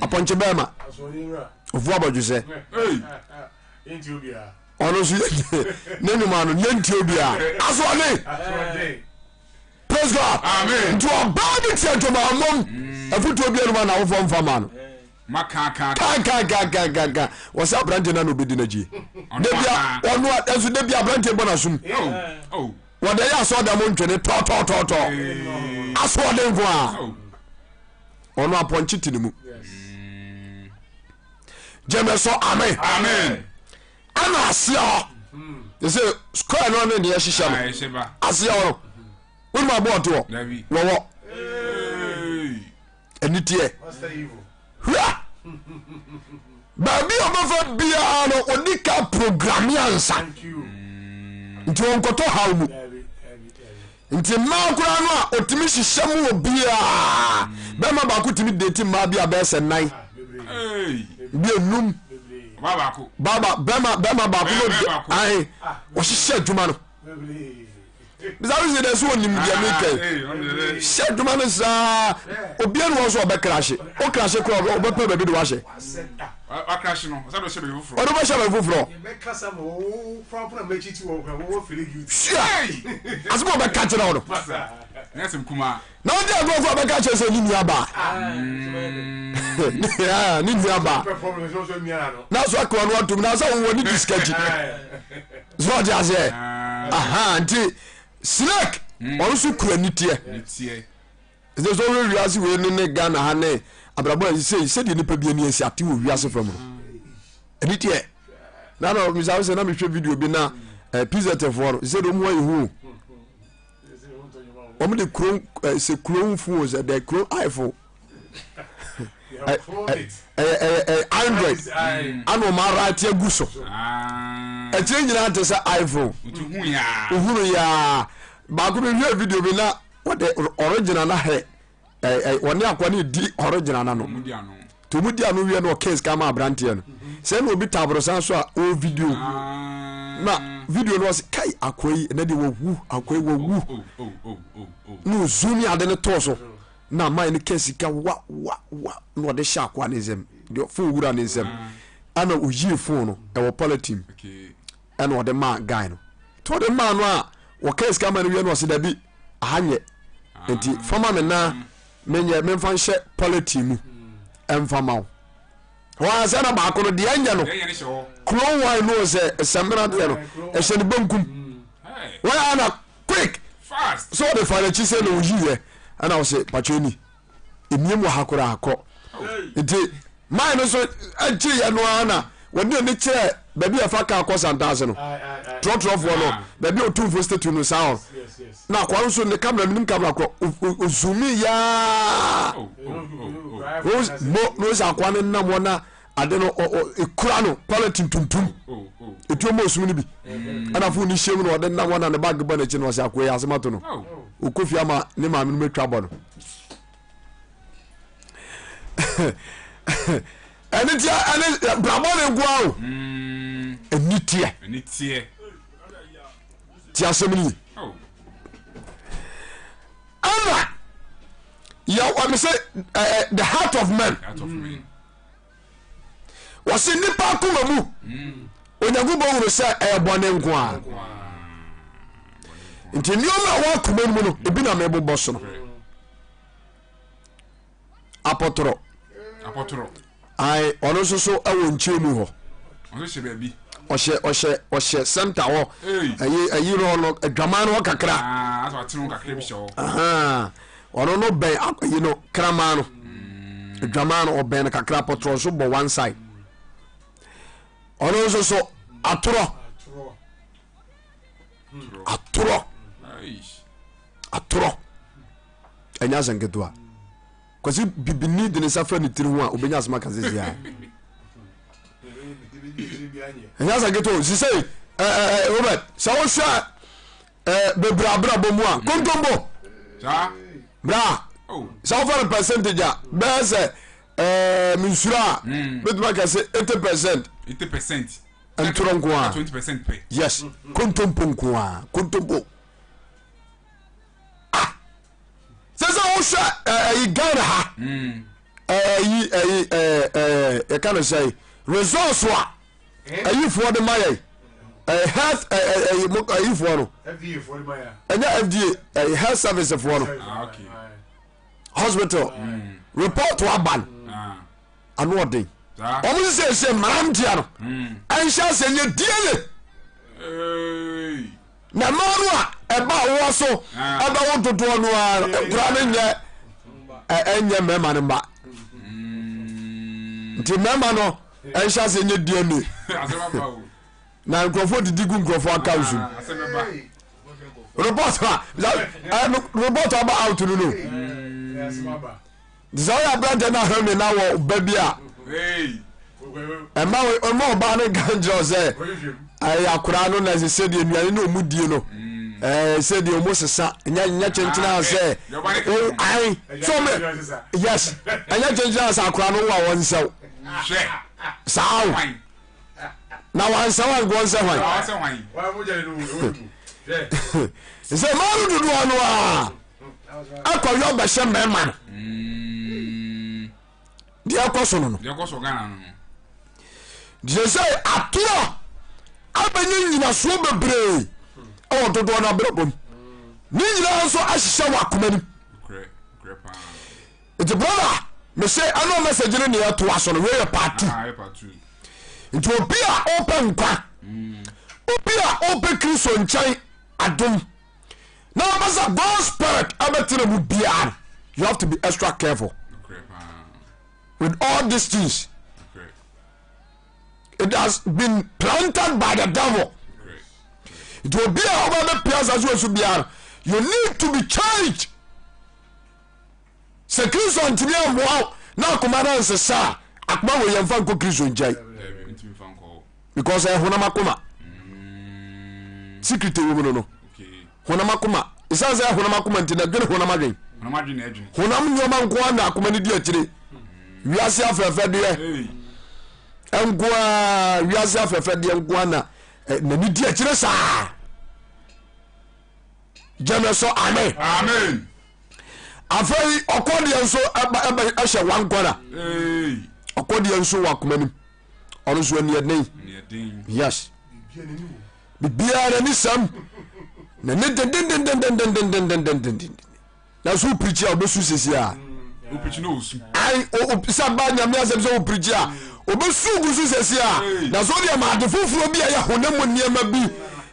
apɔnkye bɛrima ofu abɔdwesɛ ɔno nso ne nnwuma no yɛntie obiara asoɔden praise God nti ɔbaa bi te adwamammom mm. afotuo bi anuma na awofoɔ mfa ma no kankankankankanka wɔsɛ aberanteɛ no na obɛdi no agyie dabia ɔno ɛnso dabia aberanteɛ bɔ n'asom oh, oh. Wɔde yɛ asɔɔdan mu ntwene tɔɔtɔɔtɔɔtɔɔ asoɔden nko a ɔno apɔnkye te ne mu gyeme so amen ɛna aseɛ hɔ te sɛ square no ne deɛ hyehyɛ no aseɛ hɔ no wonim aboɔ ɔte hɔ wɔwɔ aniteɛ hwɛ baabi a ɔbɛfa biara no ɔdi ka programe ansa nti ɔnkɔtɔ haw mu nti mmaa koraa no a ɔtumi hyehyɛ mu wɔ biara bɛrima baako tumi date mmaa bi a bɛyɛ sɛ nan bi enum baba bɛrima bɛrima baako no ahe ɔhyehyɛ adwuma no bisa mi sɛ dɛ sɛ onim deɛ mi kɛ hyɛ adwuma no saa obiara ni wɔn so ɔbɛ krahye o krahye kora ɔbɛ pɛ baabi de wahyɛ ɔde bɛhyɛ baabi foforɔ sua asɛm a ɔbɛka kyerɛ wo no na wode agorɔ kɔ ɔbɛka kyerɛ sɛ ne nua baa ne nua baa na so akoa no atom na sɛ wowɔ ne di sika akyi so ɔte aseɛ aha nti snake hmm. ɔno nso kura niteɛ ɛsɛ sɛ ɔhwɛ wiase wei ne ne Ghana ha ne abrabɔ a sɛ sɛdeɛ nipa bi ani asi ate wɔ wiase fam no ɛni teɛ na na misa sɛ na mehwɛ video bi na eh, pizɛtɛfoɔ no sɛ de ɔmu ayɛ hu wɔn de kuro eh, sɛ kuro fo sɛ dɛ kuro iphone ɛyɛ android ana ɔmo arate agu so ɛkyerɛ nyinaa te sɛ iphone ohunu yaa baako bi hwɛ video bi na wɔde original na hɛ wɔne akwa ne di original na no nti ɔmo di ano wie na ɔka sika ma aberanteɛ no sɛ na obi ta aborosan so a ɔwɔ video na video no ɔsɛ kai akwa yi ɛnɛ deɛ wawu akwa yi wawu na ozumi ade no tɔɔ so. Na man no ka sika wa wa wa na ɔde hyɛ akoa ne nsam deɛ fon wura ne nsam ɛna oyii fon no ɛwɔ polythene ɛna ɔde maa guy no nti ɔde maa no a wɔka sika ma no wie no ɔsɛ dabi aha nyɛ nti fama me na menyɛ memfa nhyɛ polythene mu ɛmfa ma wo wɔn asɛ na baako no deɛ ɛnyɛ no clone wine no sɛ sɛmina deɛ no ɛhyɛ ne benkum wɔn ana quick sɛ ɔde fa n'akyi sɛ na oyiiɛ ɛna ɔsɛ patwɛ ni emiem wɔ ha koraa kɔ nti maa no nso agye yɛ no ara na wɔde ani kyerɛ baabi a ɛfa kaa kɔ santaase no trɔtrɔfoɔ no baabi a otumfoɔ statue no saa hɔ na akwa nso ne kamera menim kamera korɔ ozumi yaa mo na ɔsɛ akwa no nam hɔ na ade no ekura no quality tuntum etuo mu osum no bi ɛna fon ne hyɛm na ɔde nam hɔ na ne bag bɔ n'akyi na ɔsɛ akoa yi asɛm ato no okɔ fie ama ne maame no atwa bɔ no ɛne teɛ ɛne brabɔ ne nkoa o ɛni teɛ. Ti asɛm no ye. Ɛna yɛ wɔn sɛ ɛɛ the heart of man. Wɔsi nipa akoma mu Onyankopɔn wuro sɛ ɛyɛ bɔne nko a. Nti nneɛma a ɛwɔ akoma no mu no ebi na mebobɔ so no. Apɔtorɔ. Apɔtorɔ. Ae, ɔno nso so wɔ nkyɛn mu hɔ. Ɔno hyɛ baabi. Ɔhyɛ ɔhyɛ ɔhyɛ sɛnta hɔ. Ɛyi ɛyi no no adwaman no hɔ kakra. Aa asɔ atene ho kakra bi hyɛ hɔ. Ɔno no bɛn ɛyi no kraman no. Adwaman no ɔbɛn no kakra apɔtorɔ nso bɔ one side. Ɔno nso so atorɔ. Atorɔ. Atorɔ. Ɛnyɛ asɛm ketewa. Kwasi bibini de ne nsa fa ne tiri ho a obɛnya asɛm aka sisi a ɛnyɛ asɛm ketewa o sisei ɛɛ Robert sɛ wohwɛ ɛɛ bebree abrabɔ mu a kontombo bra sɛ wofa no percentage a bɛyɛ sɛ ɛɛ mensuro a bɛtumi aka sɛ 80%. 80%. Ntorɔ nko a. 20% pɛ. Yes kontompo nko a kontompo. Ah sɛ sɛ wohwɛ ɛyi Ghana ha ɛyi ɛyi ɛɛ yɛka no sɛ resource a ɛyifoɔ de ma yɛ ɛɛ health ɛyi ɛyifoɔ no ɛnyɛ FDA ɛyi health service foɔ no ah, hospital report aba no ah. ano ɔden wɔn sɛ sɛ mmeranteɛ no ɛnhyɛ sɛ nyɛ DNA. Na mmaa no a ɛba awoɔ so ɛbɛwo dodoɔ no ara nkura no nyɛ ɛnyɛ mmarima no mma nti mmarima no ɛnhyɛ ase nyɛ DNA na nkurɔfoɔ didi gu nkurɔfoɔ account mu report a report aba out no no Nti sɛ woyɛ aberanteɛ na ahwɛ me na wɔ ba bi a ɛma ɛma ɔbaa no nka nkyerɛ wo sɛ ɛyɛ akoraa no na ɛsɛ sɛdeɛ nnuane ne ɔmu die no ɛɛ sɛdeɛ ɔmu sesa nyɛ nyɛ kyenkyena ah, sɛ o ae so me yes ɛnyɛ kyenkyena sɛ akoraa no wo a wɔnsɛw saa o na wansɛw anka wɔnsɛ hwan sɛ maa no dodoɔ no a akɔyɔ bɛhyɛ mmarima no mm. deɛ ɛkɔ so no no deɛ sɛ atorɔ abɛnyɛ nyinasoɔ bebree ɛwɔ dodoɔ no abrabɔ mu ne nyinaa nso ahyehyɛ wɔ akoma nim nti brother mese ɛno message no neɛ ɛtoa so no wei yɛ part two ah, nti obi a ɔpɛ nkwa mm. obi a ɔpɛ kristo nkyɛn adom na ɔpɛ sɛ God spirit ɛbɛtena mu biara no you have to be extra careful with all these things it has been planted by the devil nti obi a ɔba bɛ pia asase wɔ so biara you need to be changed sɛ kristo ntumi ammoa wo na akoma no ansesa a akoma wɔ yɛmfa nkɔ kristo nkyɛn because ɛyɛ honam akoma mm. secret wɔ mu no no honam akoma ɛsiane sɛ honam akoma nti na dwene honam adwen honam nneɛma nko a na akoma no di akyire mm. wiase afɛfɛdeɛ nko a wiase afɛfɛdeɛ nko a na eh, n'ani di akyire saa gyeme so amen amen afei ɔkɔ deɛ nso ɛba ɛba ɛhyɛ wankɔla ɔkɔ deɛ nso wɔ akoma nim ɔno nso ani ɛden yes bibiara n'ani sɛm n'ani dendendendendendendendendenden na so wopirikyi a wobɛsu sisi a ai sɛ ba nyame asɛm sɛ wopirikyi a wobɛsu gu so sɛsi a na so wodeɛ ma ade foforɔ bi a ɛyɛ honam mu nneɛma bi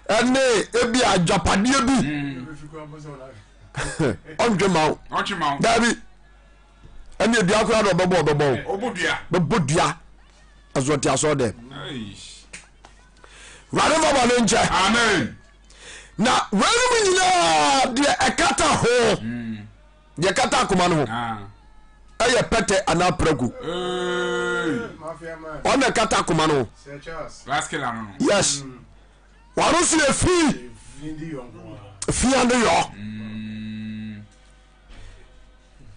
ɛne ebi agyapadeɛ bi ɔntwe ma wo daabi ɛne dua koraa na ɔbɛbɔ ɔbɛbɔ wo bɛbɔ dua ɛso ɔte asɔ dɛm wurade fa bɔne nkyɛ na weinom nyinaa deɛ ɛkata ho deɛ ɛkata akoma no ho ah. ɛyɛ pɛtɛ anaa prɛko ɔna ɛkata akoma no ho yes wɔno nso yɛ fi fia ne yɔ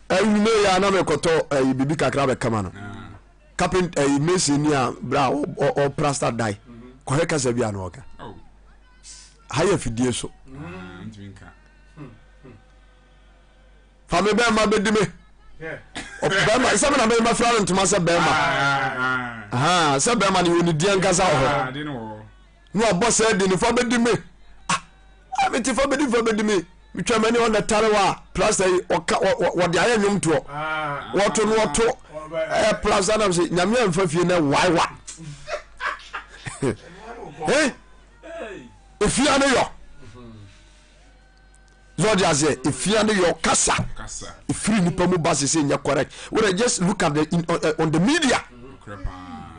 ɛnwuma yi a na mekɔtɔ ɛyi biribi kakra bɛkama no ah. kapent ɛyi mason ni a bra ɔprasta dan kɔhwɛ kasa bi a na ɔka oh. ha yɛ fidie so. Fa me bɛrima bɛdi me. Bɛrima sɛ me na mɛma fira no ntoma sɛ bɛrima. Sɛ bɛrima no yɛ onidi ankasa wɔ hɔ. Na wabɔ sɛ di ne fa bɛdi me. Ah, mete fa bɛdi fa bɛdi me. Metwa m'ani ɔna tare hɔ a plasta yi ɔka wɔde ayɛ nnwomtoɔ. Wɔto no wɔto ɛɛ plasta nam sɛ nyame amfa fie na waewa. Eh? Efia no yɔ. Sɛ ɔde aseɛ efia no yɔ kasa efiri nipa mu ba sese nyɛ correct. Wọ́n just look at the in, on the media.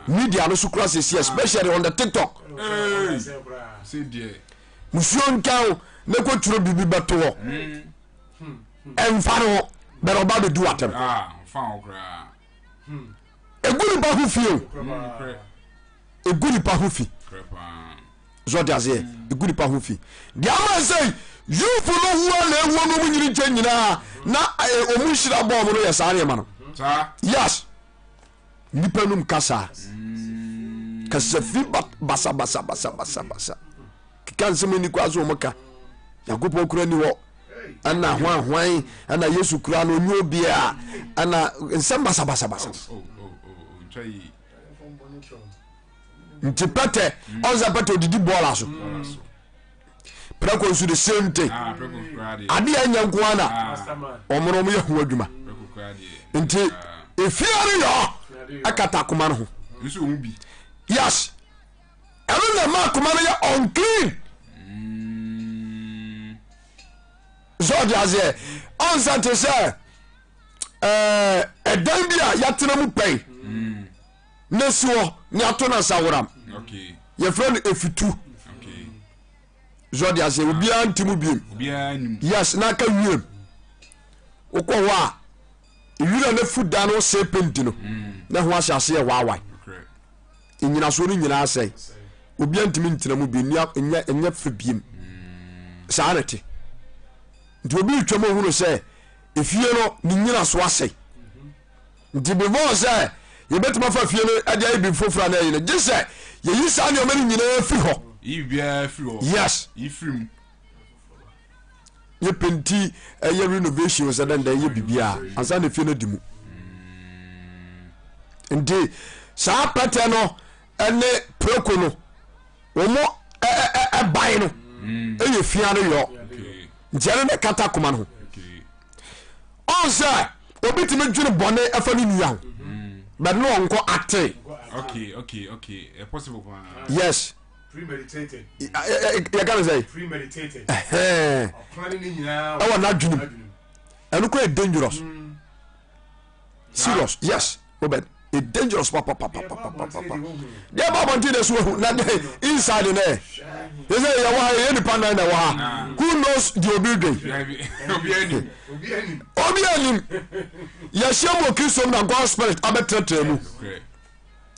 Media no so kura sese especially on the TikTok. Musuo nka o ne ko twerɛ biribi bɛto hɔ. Ɛnfa ne ho bɛrɛ ɔba bɛ di w'atɛm. Egu nipa ho fi o. Egu nipa ho fi. So ɔte aseɛ egu nipa ho fi. Deɛ ama sɛ youth no wu a na ewuo no ɔmo nyini nkyɛn nyinaa na ɔmo nhyira bɔ ɔmo no yɛ saa nneɛma no. Yes. Nipa num kasa. Kasa fi basa basa basa basa basa. Keka nsɛm ani kɔ aso ɔmo ka. Nyankopɔn kura ni hɔ. Ɛna hwan hwan ɛna Yesu kura no onye obiara ɛna nsɛm basa basa basa. Nti pɛtɛ ɔnsa pɛtɛ odidi bɔɔla so. Prɛko nso the same thing. Ade a ɛnyɛ nko ara na wɔn no wɔyɛ ho adwuma. Nti efie no yɔ ɛkata akoma no ho. Yes, ɛno na ɛma akoma no yɛ unclean. Sɛ ɔde aseɛ ɔnsa te sɛ ɛɛ ɛdan bi a yɛatena mu pɛn na esi hɔ ne ato no asaworam yɛfrɛ no efitu sɛ ɔde aseɛ obiara nti mu biem yes na aka wiem wokɔ hɔ a wira no afu dan no sɛ penti no na ho ahyɛ aseɛ waawae nnyinasoɔ no nyinaa sɛe obiara ntumi ntena mu bi nyɛ nyɛ fɛ biem saa na ɛte nti obi retwam ohunu sɛ efie no ne nnyinasoɔ asɛe nti before sɛ yɛbɛtumi afa fie no de ayɛ biribi foforɔ a na ɛyɛ no gye sɛ yɛyi saa nneɛma no nyinaa firi hɔ. Yi biribiara firi hɔ. Yes. Yi firi mu. Yɛ penti ɛyɛ renovation sɛ dɛn dɛn yɛ biribiara ansa na efie no di mu. Nti saa pɛtɛ no ɛne preko no wɔn ɛban no ɛyɛ fia no yɔ nti ɛno na ɛkata akoma no ho. Ɔn sɛ obi tumi dwene bɔne ɛfa ne nua ho but no ɔnkɔ ate. Okay, okay, okay. Eh, possible paa. Yes. Premeditated. Yɛka ne sɛ. Premeditated. Ɛwɔ n'adwene mu. Ɛno kora yɛ dangerous. Mm. Serious, yes, Robert. It dangerous papapapapapa. Deɛ ɛba abɔnten na so ehu na de inside nɛ. Yɛ sɛ yɛ wɔ ha yɛ nipa nan na wɔ ha. Who knows deɛ obi dwen? Obi anim. Yɛhyia mu wɔ Kristo mu na God spirit abɛtrɛtrɛ mu.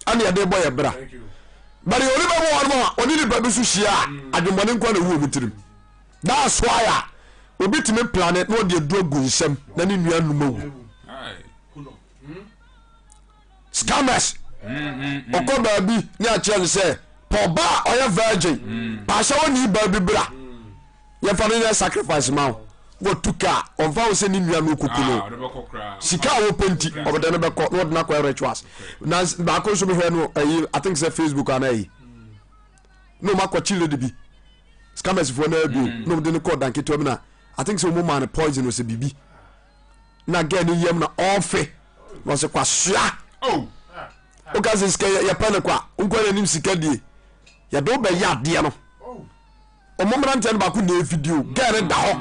Ɛna yɛde bɔ yɛ bra. But yɛ onipa bi wɔ hɔ a ɔne nipa bi so hyia a adwemmɔne nko na ɛwu wɔn tirim. That's why a obi tumi plane na ɔde aduro gu nsam na ne nua num awu. Scammers ɔkɔ baabi ne akyerɛ no sɛ pɛ ɔba a ɔyɛ virgin paahyɛ wɔ ne baa bi bra yɛmfa no nyɛ sacrifice ma wo wɔtu kaa ɔmfa wo sɛ ne nua no ɔkuku no sika a wɔpɛ nti ɔbɛdɛ no bɛkɔ na ɔde no akɔyɛ rituals na baako nso mehwɛ no ayi I think sɛ Facebook anaa ayi na ɔma akɔkye lady bi scammers foɔ no abio na ɔmde no kɔɔ dan ketewa bi na I think sɛ ɔmo maa no poison sɛ biribi na girl no yam na ɔfe na ɔsɛ kwasoa Oh. woka sɛ sika yɛpɛ no kwa nkɔ n'anim sika die yɛde wobɛyɛ adeɛ no ɔmo mmeranteɛ no baako na ɛvideo girl no da hɔ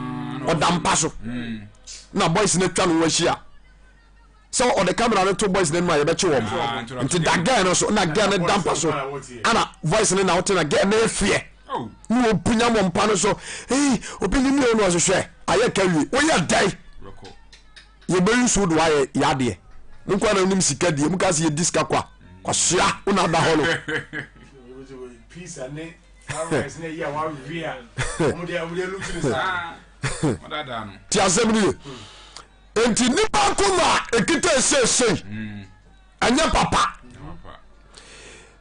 ɔda mpa so na boys no atwa no ho ahyia sɛ ɔde camera no to boys no anim a yɛbɛkye wɔn nti da girl no so na girl no da mpa so ana voice no na wote na girl no efeɛ ne wɔpunya mɔ mpa no so ei obi ne mi o na ɔhwehwɛ ayɛ ka wie woyɛ dɛn yɛbɛyi so de wayɛ yadeɛ mo nkwa na wonim sika die mo ka sɛ yɛdi sika kwa kwasoa wo na ada hɔ no ti asɛm no ye nti nipa akoma a ɛkita seesei ɛnyɛ papa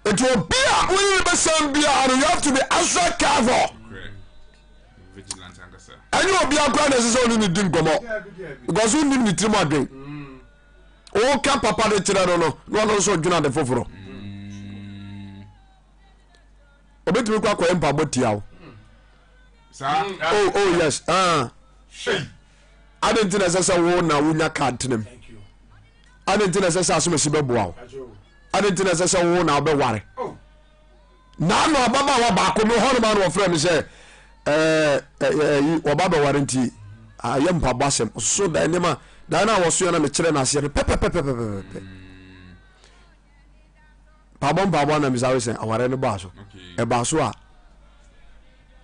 nti obi a wone ne bɛsɛm biara no you have to be extra careful. Ɛnyɛ obiara koraa na ɛsɛ sɛ ɔne ne di nkɔmmɔ because wonnim ne tirim adwen. Woka papa de kyerɛ no no na ɔno nso dwene ade foforɔ. Obetumi kɔ akɔyɛ mpaabɔ tia wo. Oh, oh yes. Ah. Ade nti na ɛsɛ sɛ wo na wonya card tenam. Ade nti na ɛsɛ sɛ asomasi bɛboa wo. Ade nti na ɛsɛ sɛ wo na wobɛware. Oh. Naano ababaawa baako me hɔnom a na wɔfrɛ me sɛ ɛyi wɔba bɛware nti ayɛ mpaboa asɛm ɔsoso dan nneɛma dan no a wɔsoɛ na mekyerɛ no aseɛ no pɛpɛpɛpɛpɛpɛ mpaboa mpaboa na misa sɛ aware no baa so ɛbaa so a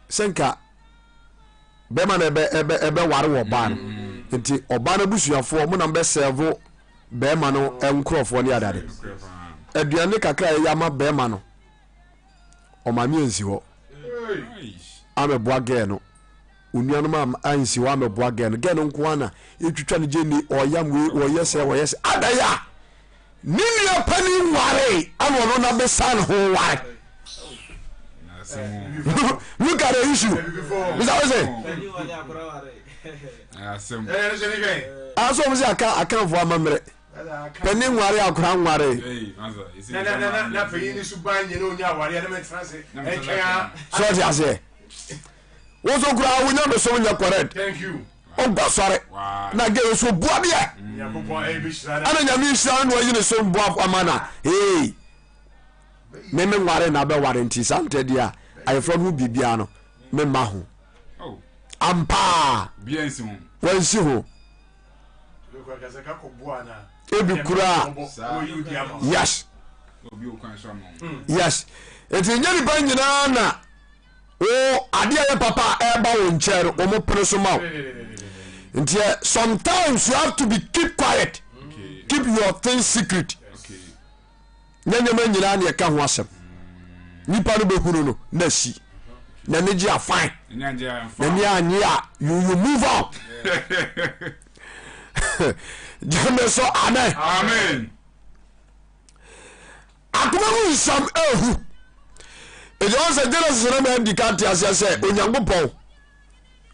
sɛ nka bɛrima na ɛbɛ ɛbɛ ɛbɛware wɔ ɔbaa no nti ɔbaa no abusuafoɔ mo na bɛsɛɛvo bɛrima no nkurɔfoɔ ne adade aduane kakra a yɛyɛ ama bɛrima no ɔmaame ansi hɔ amɛboa gɛɛ no onuanom ansi hɔ amɛboa gɛɛ no gɛɛ no nko ara na ɛtwitwa no gye ni ɔyam wei ɔyɛ sɛ ɔyɛ sɛ adayɛ a ne nua panin ware ana ɔno na bɛsa ne ho ware. Look at the issue. Mr. Ose. Aso mo sɛ aka akanfo amammerɛ. Panin nware akora nware. So ɔte aseɛ. Wo nso koraa wo nyamesom nyɛ correct. Ɔnkɔ asɔre. Na gɛ nso bu adeɛ. Ɛna nyame nhyira no na wayi ne so boa ama na. Hey. Me me nware na abɛware nti saa ntɛ deɛ a ayɛforɔ no ho biribiara no memma ho. Ampaa. Wansi ho. Ebi koraa. Yes. Yes. Nti nyɛ nipa nyinaa na wo adeɛ yɛ papa a ɛreba wo nkyɛn no wɔn pene so ma wo. Nti sometimes you have to be keep quiet. Keep your things secret. Nyɛ nneɛma nyinaa na yɛka ho asɛm. Nipa no bɛhunu no na asi. N'ani gye a fine. N'ani anye a you you move on. Gyeme so amen. Amen. Akoma mu nsɛm ehu. Ɛdi wɔn sɛ Genesis na ma di ka te aseɛ sɛ Onyankopɔn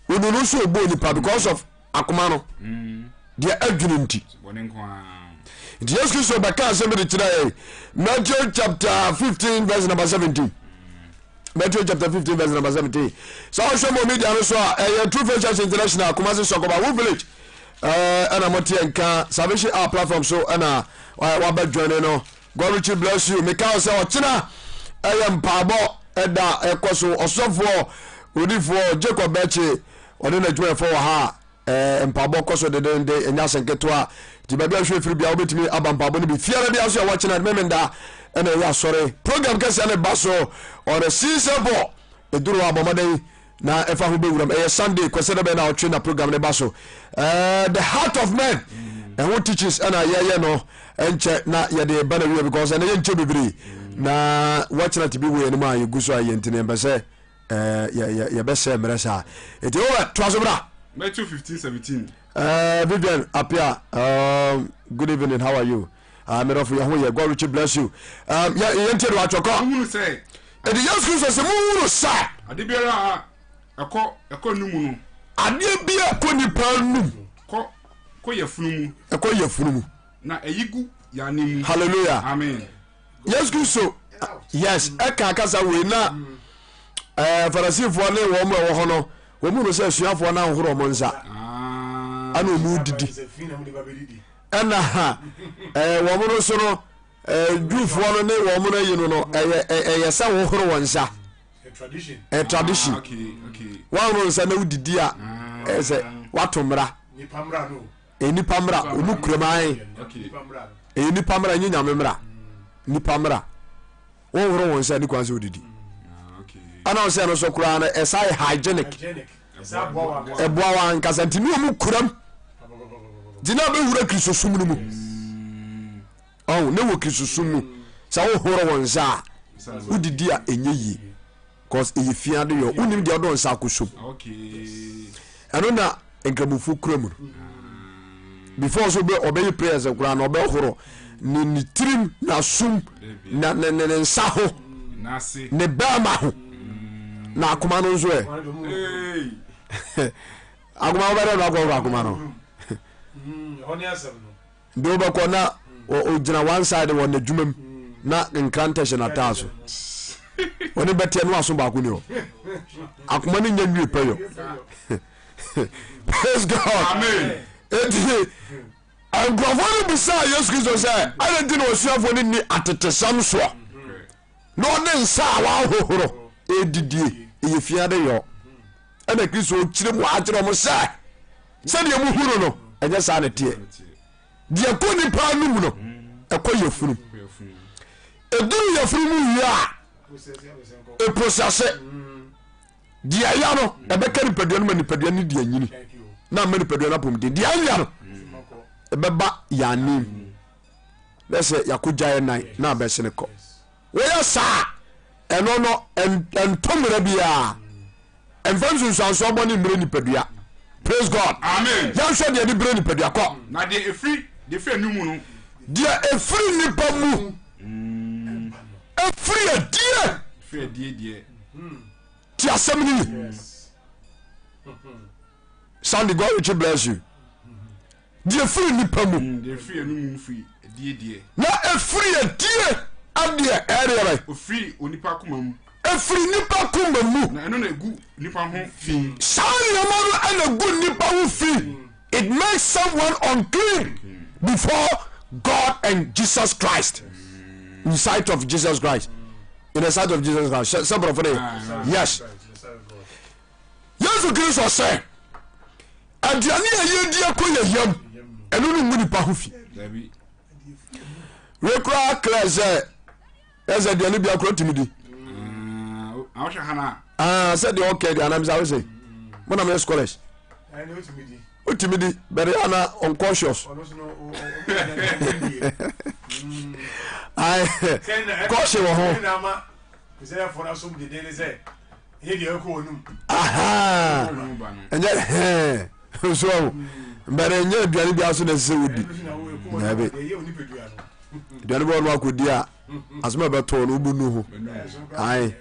onunu nso ɔbɔ nipa because of akoma no deɛ adwene nti. Nti Yesu Kristo bɛka asɛm de kyerɛ yɛn Matthew chapter 15 verse number 17. Matthew chapter 15 verse number 17. Sɛ ɔhwɛ mɔ media no so a ɛyɛ True Faith Church International Kumasi Sɔkɔba Wo Village ɛna mo teɛ nka Salvation Hour platform so ɛna wabɛ join no. God richly bless you. Meka wo sɛ ɔkyena ɛyɛ mpaabɔ ɛda ɛkɔ so ɔsɔfoɔ odifoɔ Jacob Bɛkye ɔne n'adwumayɛfoɔ wɔ ha a ɛɛ mpaabɔ kɔ so dedenden ɛnyɛ asɛm ketewa nti baabi a wohwɛ firi bia wobɛtumi aba mpaabɔ no bi fiara bi nso a wɔkyena memenda ɛna ɛyɛ asɔre program kɛseɛ no ba so on a season bɔ ɛduru hɔ abɔ mmɔden na ɛfa ho bɛwuram ɛyɛ Sunday kwasɛ dɛ bɛn na ɔtwe na program no ba so ɛɛ the heart of men ɛho teachings ɛna yɛyɛ no ɛnkyɛ na yɛde ba na wie because ɛna yɛnkyɛ bebree na wɔkyena te bi wɔ yɛn mu a yɛgu so a yɛn nti no yɛmpɛ sɛ yɛbɛsɛ mmerɛ saa nti wobɛ toa so bra. Matthew 15 17. Vivian Apia, good evening, how are you? Medɔfo yɛ ho yɛ, God richly bless you. Yɛntie de watwɔ kɔ. Mohunu sɛ. Ɛdi Yesu Kristo sɛ mohunu sɛ. Ade biara a ɛkɔ ɛkɔ nu mu no. Adeɛ bi a ɛkɔ nipa num. Kɔ kɔ yafunu mu. Ɛkɔ yafunu mu. Na ɛyi gu yane mu. Hallelujah. Amen. Yesu Kristo yes ɛka kasa wei na ɛɛ Farisifoɔ ne wɔn a ɛwɔ hɔ no wɔn mu no sɛ asuafoɔ no ahohoro wɔn nsa ɛna wɔn didi ɛna ha ɛɛ wɔn no so no ɛɛ Jewfoɔ no ne wɔn no ayi no no ɛyɛ ɛyɛ sɛ wɔhoro wɔn nsa ɛyɛ tradition wɔahoro nsa na wodidi a ɛyɛ sɛ wato mmara. Ɛyɛ nipa mmara, wɔn kura mu ae. Ɛyɛ nipa mmara, ɛnyɛ nyame mmara. Nipa mmara. Wɔnhoro wɔn nsa ne kwan sɛ odidi. Ɛna wɔn sɛ ɛno so koraa no ɛsa yɛ hygienic. Ɛboa wɔn ankasa nti ne wɔn kura mu. Nti na abɛwura kristosom no mu. Ɔho ne wɔ kristosom mu sɛ wohoro wɔn nsa a wodidi a ɛnyɛ yie. Cause ɛyɛ fi ade yɔ wonim deɛ ɔdɔ nsa akɔsom ɛno na nkramofo kura mu no before so ɔbɛyɛ prayers koraa na ɔbɛhoro ne ne tirim n'asom na ne ne nsa ho ne bɛrima ho na akoma no nso ɛ. Akoma wobɛdɛ no akɔhoro akoma no. Nti wobɛkɔ na ɔgyina one side wɔ n'adwuma mu na nkrantɛ hyɛ n'ataa so. Ɔne bɛteɛ no aso baako ni hɔ. Akoma no nya nwie pɛyɔ. Praise God. Amen. Eti nkurɔfoɔ no bisaa Yesu Kristo sɛ adɛn nti na ɔsuafoɔ no nni atetesɛm soɔ na ɔde nsa a wahohoro ɛdidie ɛyɛ fia de yɔ ɛna Kristo kyerɛ mu akyerɛ ɔmo sɛ sɛdeɛ muhu no no ɛnyɛ saa na ɛteɛ deɛ kɔ nipa anum no ɛkɔ yafunu ɛduru yafunu mu wie a ɛprosɛse deɛ ɛya no ɛbɛka nipadua no ma nipadua no di anyini na ama nipadua no apɔmuden deɛ ɛnya no ɛbɛba yɛanim na sɛ yɛakɔgya yɛ nan na abɛsene kɔ woyɛ saa ɛno no ɛntɔ mmerɛ biara ɛmfa nsunsuansoɔ bɔ ne mmerɛ nipadua praise God amen yɛnhwɛ deɛ de berɛ nipadua kɔ na deɛ ɛfiri deɛ ɛfiri anum mu no deɛ ɛfiri nipa mu ɛfiri adie ɛfiri adie deɛ Ti asɛm no ye. Sandy God richly bless you. Deɛ firi nipa mu. Mm, deɛ firi ɛnu mu firi adie deɛ. Na efiri adie adeɛ ɛdeɛ bɛ. Ofiri onipa koma mu. Efiri nipa koma mu. Na ɛno na egu nipa ho fi. Saa nneɛma no ɛna egu nipa ho fi. It makes someone unclean before God and Jesus Christ. In sight of Jesus Christ. In the sight of Jesus Christ. Sɛ borɔfo de. Yes. Yesu Kristo sɛ aduane a yɛdi akɔ yɛ yam ɛno no ngu nipa ho fi. Wei koraa clear sɛ ɛsɛ aduane bi akora tumi di. Ah, sɛ deɛ ɔkɛ deɛ anam sɛ awosɛ mo na mo yɛ scholars. Wotumi di bɛrɛ ana unconscious. Kɔɔhye wɔ ho. Ɛnyɛ hɛn nso ɔho bɛrɛ nyɛ aduane bi aso na ɛsɛ sɛ wodi. Dabi aduane bi wɔn akɔdi a asɛm a ɛbɛtɔ no wobɛnu ho. Ayi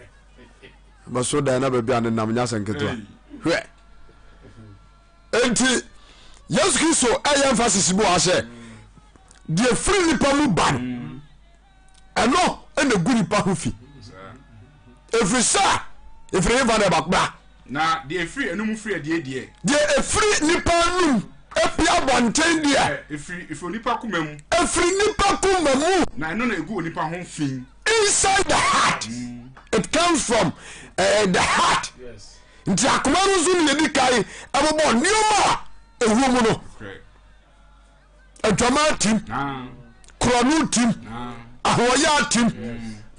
bɛso dan na baabi a ne nam nyɛ asɛ nketewa. Hwɛ. Enti Yesu Kristo ɛyɛ emphasis bi wɔ ha sɛ deɛ firi nipa mu ba no ɛno ɛna gu nipa ho fi ɛfiri sɛ ɛfiri hefa na ɛba bra. Na deɛ ɛfiri anum firi adie deɛ. Deɛ ɛfiri nipa anum apue abɔnten deɛ. Ɛfiri ɛfiri onipa koma mu. Ɛfiri nipa koma mu. Na ɛno na ɛgu onipa ho fi. Inside the heart. It comes from the heart. Yes. Nti akoma no nso na yɛdi kan bobɔ nneɛma a ɛwɔ mu no. Adwaman tim, korɔno tim, ahoɔyaa tim,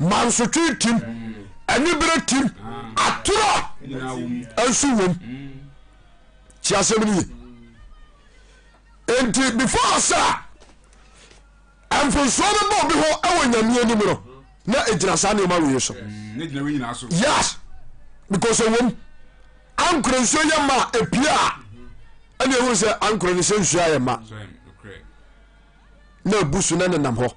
mansotwe tim, anibere tim, atorɔ nso wom. Ti asɛm no ye. Nti before sɛ Mfomsoɔ bɛba obi hɔ wɔ Nyame anim no, na ɛgyina saa nneɛma wei so. Yes, because ɛwom ankorɛ nsuo yɛ ma a ɛpie a ɛne ɛhu sɛ ankorɛ no sɛ nsuo ayɛ ma na abu so na nenam hɔ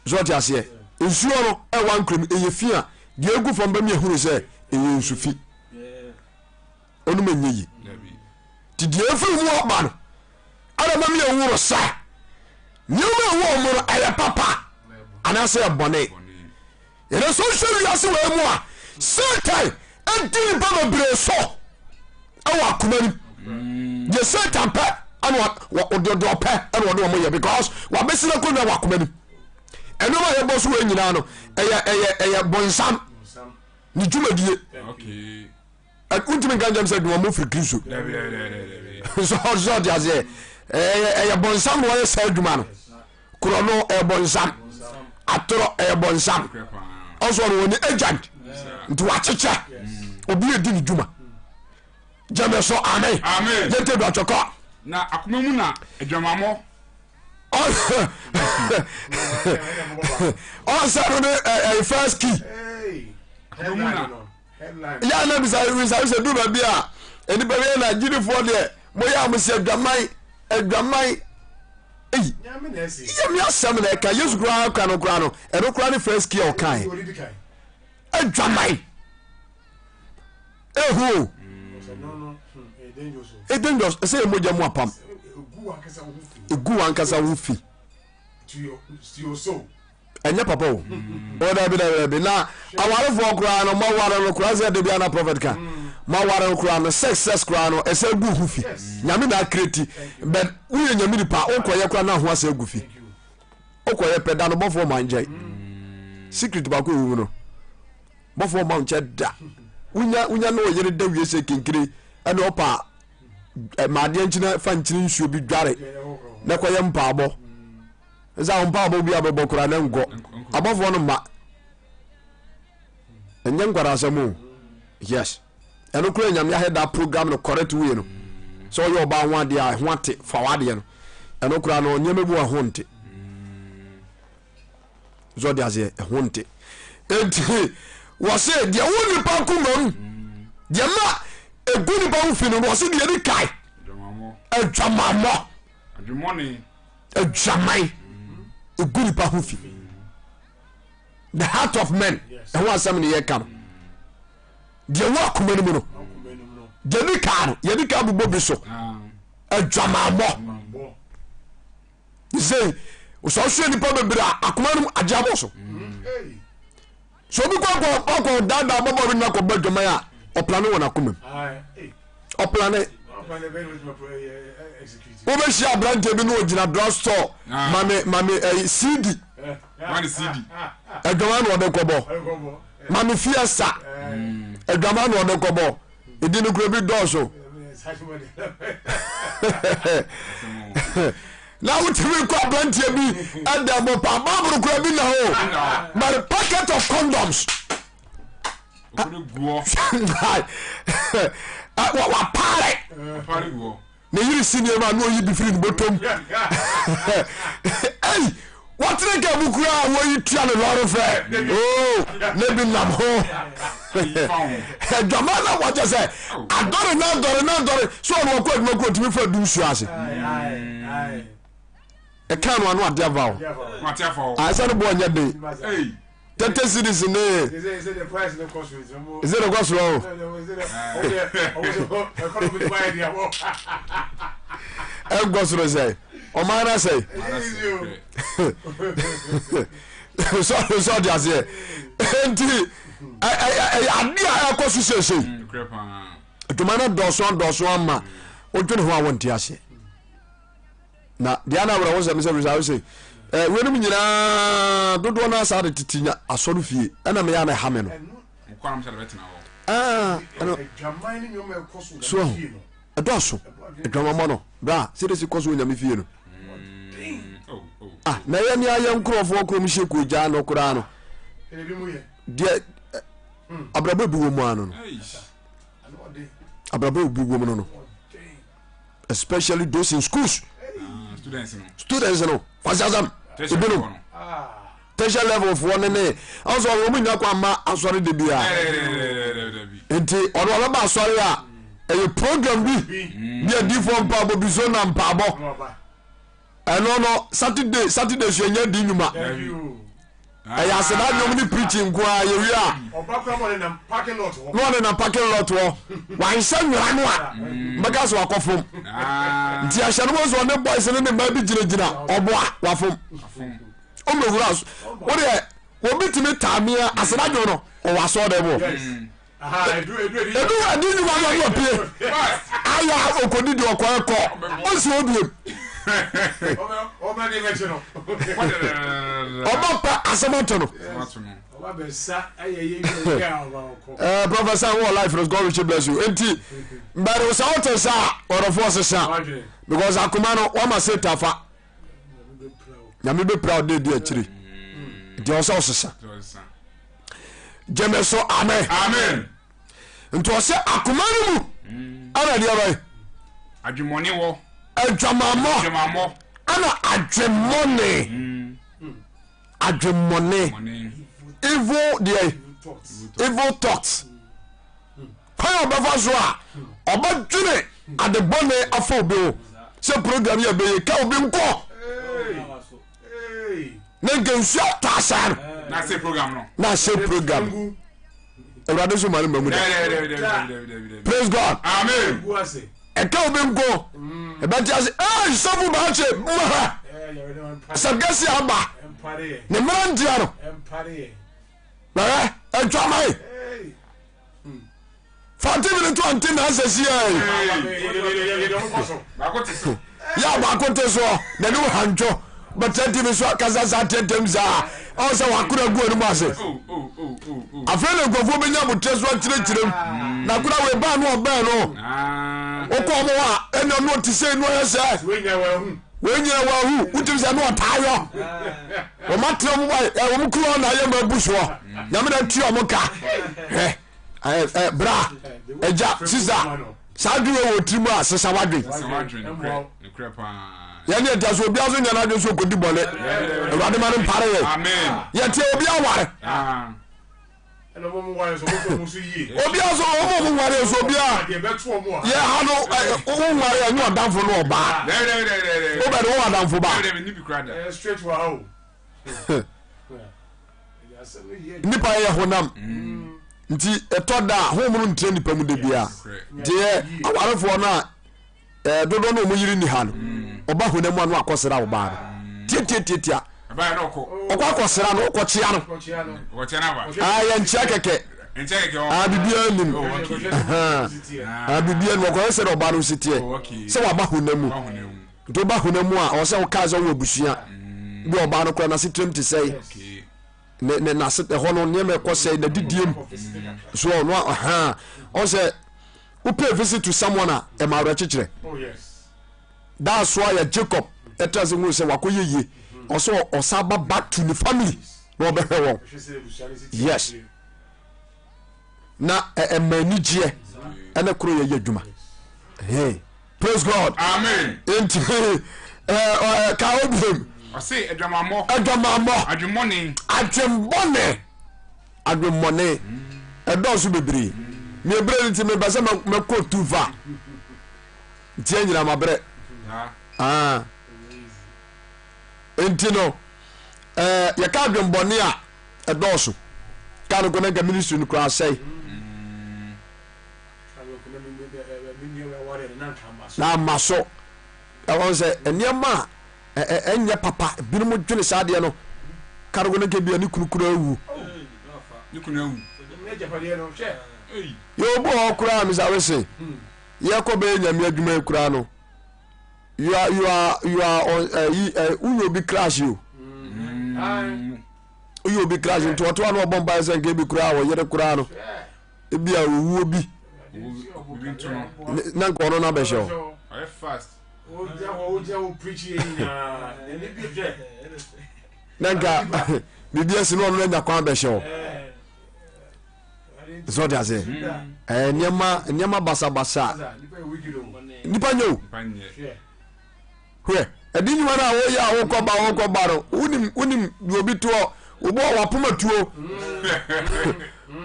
so ɔte aseɛ nsuo no ɛwɔ ankorɛ mu ɛyɛ fi a deɛ ɛgu fam bɛmi ahunu sɛ ɛyɛ nsu fi ɔnom ɛnyɛ yi nti deɛ ɛfiri mu aba no ɛna ma meyɛworo sɛ nneɛma ɛwɔ mu no ɛyɛ papa anaasɛ ɛbɔne yɛne nso nhwɛ wiase wɔ mu a Satan ɛdi nipa bebree so ɛwɔ akoma nim mm. deɛ Satan pɛ ɛna ɔde ɔpɛ ɛna ɔde wɔn yɛ because wabɛsi n'akonnwa wɔ akoma nim ɛnneɛma a yɛbɔ so wɔ nyinaa no ɛyɛ ɛyɛ ɛyɛ bɔnsam ne dwumadie. Wontumi nka nkyɛm sɛ adwuma firi Kristo so ɔsɛ ɔte aseɛ ɛyɛ bɔnsam na wɔyɛ saa adwuma no korɔ no ɛyɛ bɔnsam atorɔ ɛyɛ bɔnsam ɔsɔ no wɔne agent nti wakyekyɛ obi edi ne dwuma gyeme so amen yɛnte do atwɔkɔ na akoma mu na adwamammɔ ɔsɛ no ne ɛyɛ first key Yɛ a na bisa bisa sɛ duru baabi a nnipa bi yɛ na gyidifoɔ deɛ moyɛ a mo si adwaman adwaman eyi yɛ mi asɛm na ɛka Yesu koraa ka no koraa no ɛno koraa ne first key a ɔkae adwaman ehu o. It's dangerous. Ɛsɛ yɛ mogya mu apam. Egu wankasa ho fi. Ɛnyɛ papa o. O dabi dabi dabi na awarefoɔ koraa no maware no koraa sɛ dabi ana prophet ka maware no koraa no sex sex koraa no ɛsɛ gu ho fi. Nyame na akreti but woyɛ nyame nipa wokɔyɛ koraa na ho asɛ gu fi. Wokɔyɛ pɛ da no bɔfoɔ ma nkyɛn. Secret baako ɛwɔ mu no. Bɔfoɔ mma wo nkyɛ da. Wonya wonya ne ɔyere da wie sɛ kenkere ɛna ɔpa maadeɛ nkyina fa nkyene nsuo bi dware na kɔyɛ mpaabɔ. Ɛsɛ a mpaabɔ bi a bɛbɔ koraa na nkɔ. Abɔfoɔ no mma. Ɛnyɛ nkwadaa asɛm o. Yes. Ɛno koraa nyame ahɛ da program no correct way no. Sɛ ɔyɛ ɔbaa ho adeɛ a ɛho ate fa w'adeɛ no. Ɛno koraa no nneɛma bi wɔ ɛho nte. So ɔde aseɛ ɛho nte enti wɔse deɛ wo nipa akoma mu deɛ ma egu nipa ho fi no wɔse deɛ di kae adwamammɔ adwaman egu nipa ho fi the heart of men ɛho asɛm ne yɛka no deɛ wɔ akoma no mu no deɛ di kaa no yɛde ka bobɔ bi so adwamammɔ Sei sɛ ɔhwɛ nipa bebree a akoma no agye abɔ so sɛ obi kɔ akɔ akɔ daadaa bɔbɔ bi na kɔ bɔ adwaman a ɔplane wɔ n'akoma mu ɔplane wobɛhyia aberanteɛ bi na ɔgyina drug store ah. mame mame ɛyi eh, cd adwaman na ɔde kɔbɔ mame fiesta adwaman na ɔde kɔbɔ ɛdi no kura bi dɔɔso na wotumi kɔ aberanteɛ bi ɛdɛ bɔ paa baabolo kura bi na o but packet of condoms wapaare Ne yere si nneɛma a na ɔyi bi firi ne bɔtɔm. Ei, wɔtene ka mu koraa a wɔyi tua ne lɔre fɛ. Oo, na bi nam ho. Adwaman na wɔkyɛ sɛ adɔre na adɔre na adɔre sɛ ɔno ɔkɔ adwuma kuro ɔtumi fa du nsuo ase. Ɛka no ano ade ava o. Ayɛ sɛ no boɔ nyɛ den. 30 cities ne ɛsɛ de kɔ soro o ɛnkɔ soro sɛ ɔman no asɛe sɛ ɔde aseɛ nti ɛyɛ ade a ɛkɔ so seesei adwuma no dɔɔso adɔɔso ama wodwene ho a wonte aseɛ Na deɛ ana awerɛhosɛm sɛ bisa sɛ eh, weinom nyinaa dodoɔ no asa de tete nya asɔre fie ɛna meyɛ ana ɛha me no ah, so ahu ɛdɔɔso adwamammɔ no bra sɛde si kɔ so wɔ nyame fie no ah, na yɛ ne ayɛ nkurɔfoɔ kurom hyɛ kuogyaa no koraa no deɛ eh, abrabɔ bi wɔ mu ano no abrabɔ bi wɔ mu no no especially those in schools ah, students no kwasiasɛm ebinom tertiary level foɔ ne ne ɔsɔ wɔn mu nya kwan ma asɔre de bia nti ɔno ɔbɛba asɔre a ɛyɛ program bi bi adiifoɔ mpaabɔ bi so na mpaabɔ Ɛno no Saturday Saturday so yɛnya di nnwuma. Ɛyɛ aseda nnwom ne preaching nko ara yɛwie a. Na ɔne nam parking lot hɔ. Wanhyɛ nwera no a mbɛka sɛ wakɔ fam. Nti ahyɛ no so ɔne boys ne ne mmaa bi gyinagyina ɔboa wafom. Ɔmmɛwura so. Wodeɛ obi tumi taamea aseda dwom no ɔwɔ asɔɔdɛm hɔ. Edu adi nnwuma no ɔno ɔpie ayɛ a ɔkɔdidi ɔkɔ ɛkɔ ɔnsi hɔ biem ɔba pɛ asɛm ato no eh, Professor wɔ life no God richly bless you nti mbɛre sɛ wote sa a ɔdɔfoɔ sesa because akoma no wama satan fa nyame bɛpira wo dɛ di akyire nti ɔsɛ ɔsesa gyeme so amen amen nti ɔsɛ akoma no mu mm. ɛna deɛ bɛyɛ adwemmɔne wɔ adwamammɔ ɛna adwemmɔne mm. adwemmɔne evil deɛ evil thoughts kwan a ɔbɛfa so a ɔbɛdwene ade bɔne afa obi ho sɛ program yɛ bɛyɛ ka obi nkɔ na nka nsuo atɔ asaa no na ase program no na ase program awurade so ma no ma mu da praise God amen. Ɛka obi nko ɛbɛte ase ee sɔfo baakye mma asɛm kɛse aba ne mmeranteɛ no bɛhwɛ adwaman fante bi ne to ante na asɛ si yɛ yɛ baako te soɔ na ne hantwo bɛtɛ tv so akasa saa tɛntɛm saa ɔwɔ sɛ wakora gu anim ase afei na nkurɔfoɔ bɛnya abotrɛ so akyerɛkyerɛ mu na kora wei baa no ɔbɛn no wokɔ ɔmo hɔ a ɛna ɔno ɔte sei no ɔyɛ sɛ wei nyina wahu wotumi sɛ ne ɔtaa yɔ wɔn atena mu ba wɔn kuro na ayɛ ma abu soɔ nyame na tua wɔn ka ɛ ɛ bra ɛgya sisa saa adwene wɔ tiri mu a sesa wadwen yɛne ɛtia so obiara so nya n'adwene so ɔkɔdi bɔne awurade ma no mpare yɛ yɛteɛ obi aware obiara so ɔmo ɔmo nware so obiara yɛ ha no wo nware ɛnyɛ ɔdanfo no ɔbaa wobɛde wo adamfo ba nipa yɛ honam nti ɛtɔ da a honhom no ntina nipa mu da biara nti yɛ awarefoɔ no a ɛɛ dodoɔ no wɔn yere ni ha no ɔba honam mu ano akɔsra ɔbaa no tiatiatiatia ɔkɔ akɔsra no ɔkɔkyea no aa yɛ nkyea kɛkɛ aa biribiara nim aa biribiara nim ɔkɔyɛ sɛ ɔbaa no si teɛ sɛ waba honam mu nti ɔba honam mu a ɔwɔ sɛ ɔkaa sɛ ɔwɔ abusua bi ɔbaa no koraa n'asetenam te sɛe ne ne n'ase ɛhɔ no nneɛma ɛkɔ sɛe n'adidiem so ɔno ɔhan ɔsɛ. Wo pay visit to someone a ɛma awerɛkyekyerɛ. That's why yɛ Jacob ɛtra sɛ hu sɛ wakɔyɛ yie ɔsɛ ɔsan ba back to ne family na ɔbɛhwɛ wɔn. Yes. Na ɛma anigyeɛ ɛne koro yɛyɛ adwuma. Hey. Praise God. Amen. Nti ka obiem. Ɔse adwamammɔ. Adwamammɔ. Adwemmɔne. Adwemmɔne. Adwemmɔne ɛdɔɔso bebree. Mie berɛ no nti mepɛ sɛ mɛkɔ too far. Nti anyina mabrɛ. Ah. Nti no eh, yɛka adwemmɔne a ɛdɔɔso. Ka no kɔ na nka ministry no koraa sɛe. Na ama so. Ɛwɔ sɛ nneɛma a ɛnyɛ papa binom dwene saa adeɛ no karogo no nka bia ne kunu koraa awu yɛ obi wɔ hɔ koraa misa wese yɛkɔ bɛyɛ nyame adwuma yi koraa no you are you are you are on ɛyi ɛ wonyɛ obi crash o woyɛ obi crash nti ɔto ano ɔbɔ mpaeɛ sɛ nka ebi koraa ɔyere koraa no ebi a owuo bi na nka ɔno no abɛhyɛ hɔ na nka biribi asi na ɔno anya kwan bɛhyɛ hɔ sɛ ɔde aseɛ ɛɛ nneɛma nneɛma basabasa nipa nyɛ o hwɛ ɛde nnwuma no a woyɛ a wokɔ ba wokɔ ba no wonim wonim deɛ obi toɔ obi wɔ wapoma tuo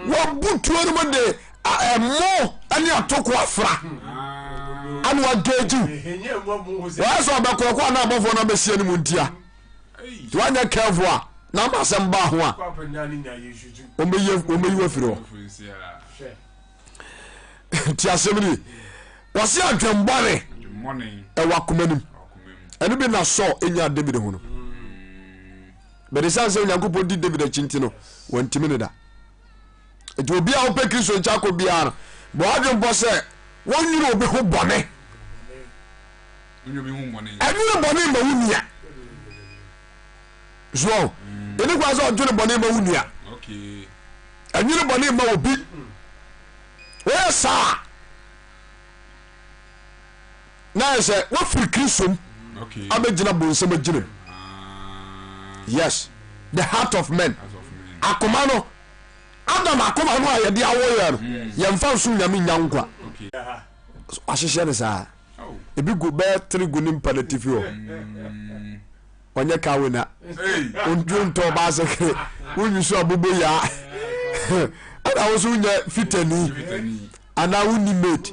wabu tuo no mu de ɛmo ne atoko afra ana wagagyiw wɔyɛ sɛ ɔbɛkorɔkɔ ana abɔfoɔ no abɛsia no mu ntia nti woanyɛ careful a na ama asɛm baa ho a wɔbɛyi wafiri hɔ nti asɛm ni wɔse adwembɔne ɛwɔ akoma nim ɛno bi na Saul ɛnya David ho no bɛde sane sɛ Onyankopɔn di David akyi nti no wantimi no da nti obi a wopɛ Kristo nkyɛ akɔ biara no bɔ adwen bɔ sɛ wɔnwene obi ho bɔne ɛnwene bɔne ma wo nua so ɛni kwa sɛ ɔdwene bɔne ma wo nua ɛnwene bɔne ma obi Woyɛ saa a, na ayɛ sɛ woafiri Kristo mu abɛgyina bonsam agyina mu. Yes, the heart of men. Akoma no, Adam akoma no a yɛde awo yɛ no, yɛmfa nsom Nyame nya nkwa. Ahyehyɛ no saa. Ebi gu bɛyɛ tere gu ne mpa n'atifi hɔ. Ɔnyɛ kawe na wontɔ baasɛkere wonyi so abobo yaa ɛna wo so wonyɛ fitani anaa wonni mate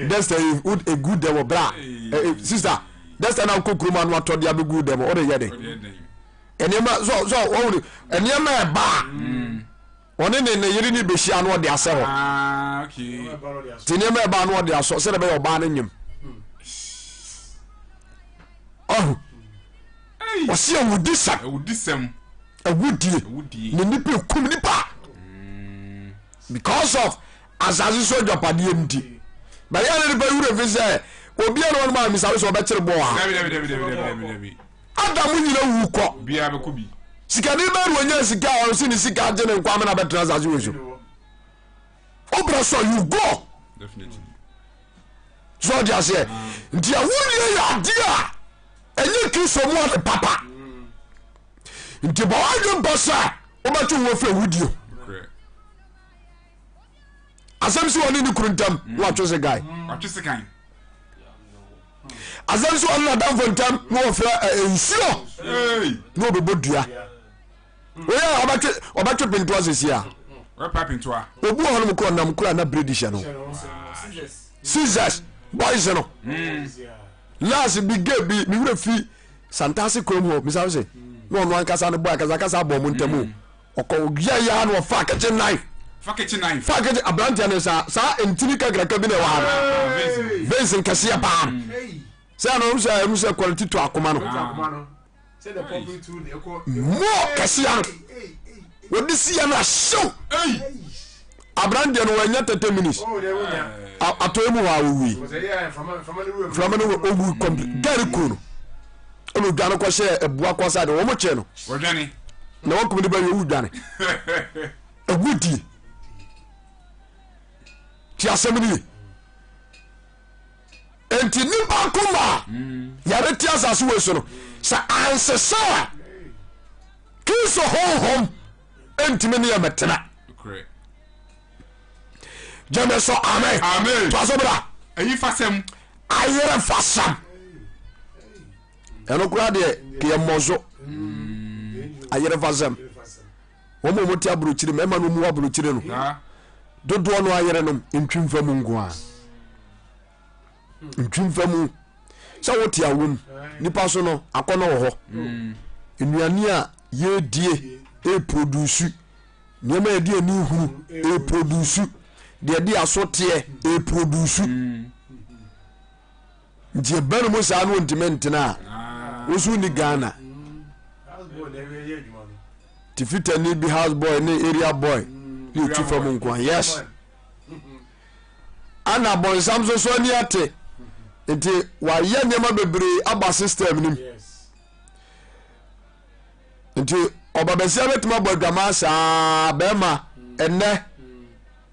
dɛsɛ yi egu dɛm wɔ bra sista dɛsɛ na wokɔ kurom ano atɔ de abɛgu dɛm wode yɛ den nneɛma so so wɔn nneɛma ɛba a ɔne ne ne yere ne bɛhyia no ɔde asɛ hɔ ah, nti nneɛma ɛba no ɔde asɔ sɛdeɛ bɛyɛ ɔbaa no nyem. Ɔho. Ɔsi awudisɛm. Awudisɛm. Awudie. Ne nipa ekum nipa. Because of asase so adwapadeɛ nti. Bɛyɛ ne nipa wura fi sɛ obi a na wɔn maa misa sɛ ɔbɛkyere bɔɔ ha. Dabi dabi dabi dabi dabi dabi. Adam nyina wu kɔ. Biara bɛkɔ bi. Sikani bɛɛ na onya sika a ɔsi ne sika agye ne nkwa amena bɛtena asase wɔ so. Wobra so you go. Definitely. So ɔde aseɛ nti awudie yɛ adeɛ a ɛnyɛ Kristo mu ade papa. Nti bɔ wadwe mpɔ sɛ wobɛtwe wo afiri awudie ho. Asɛm si wɔne ne kunu ntam na watwe se guy. Watwe se kan. Asɛm si wɔne n'adamfo ntam na wɔfrɛ nsuo na wɔbɛbɔ dua. Oyɛ ɔbɛtwe ɔbɛtwe pentoa sisi a. Ɔbɛpa pentoa. Obu wɔ hɔnom kɔ ɔnam kura na biredi hyɛ no. Scissors boys no. Last bi gay bi mi wura fi Santase kurom hɔ misa sɛ na ɔno ankasa no boy akasakasa abɔ ɔmo ntam o. Ɔkɔ yɛ ya na ɔfa kitchen knife. Fa kitchen knife. Fa kitchen aberanteɛ no saa saa ntini kakraka bi na ɛwɔ ha no. Veins nkɛseɛ paa. Sɛ ɛno sɛ ɛmu sɛ quality to akoma no. Mɔ kɛseɛ no wɔde si yɛ no ahyew aberanteɛ no wɔanya 30 minutes atɔe mu hɔ a wɔwui mframa no ɔwu complete gari ku no ɛna odwane kɔhyɛ ɛboa kɔ sa de wɔn kyɛ no na wɔn kɔm de bɛyɛ owu dwane ɛwu die ti asɛm no ye Enti nnipa akoma a yɛde te asase wei so no, sɛ ansesa a, Kristo honhom ntumi ne yɛ mɛtena. Gyeme so amen. Amen. Toa so bra. Ayifasɛm. Ayerefasɛm. Ɛno koraa deɛ keyɛ mmɔso. Ayerefasɛm. Wɔn a wɔte aburokyire mmarima no mu aburokyire no dodoɔ no ayerenom ntwimfa mu nko a. Ntwimfa mu sɛ wote awom nipa so no akɔnɔ wɔ hɔ nnuane a yɛdie ɛproduce nneɛma yɛde ani hunu ɛproduce deɛ de aso teɛ ɛproduce nti ɛbɛn mu saa no ntumi ntena a woso ni Ghana ti fitani bi house boy ne area boy ne ɛtu fam nkoa yes Ana bɔnsam nso so ani ate nti wayɛ nneɛma bebree aba system no mu nti ɔbabasia bɛtumi abɔ adwaman saa bɛrima ɛnɛ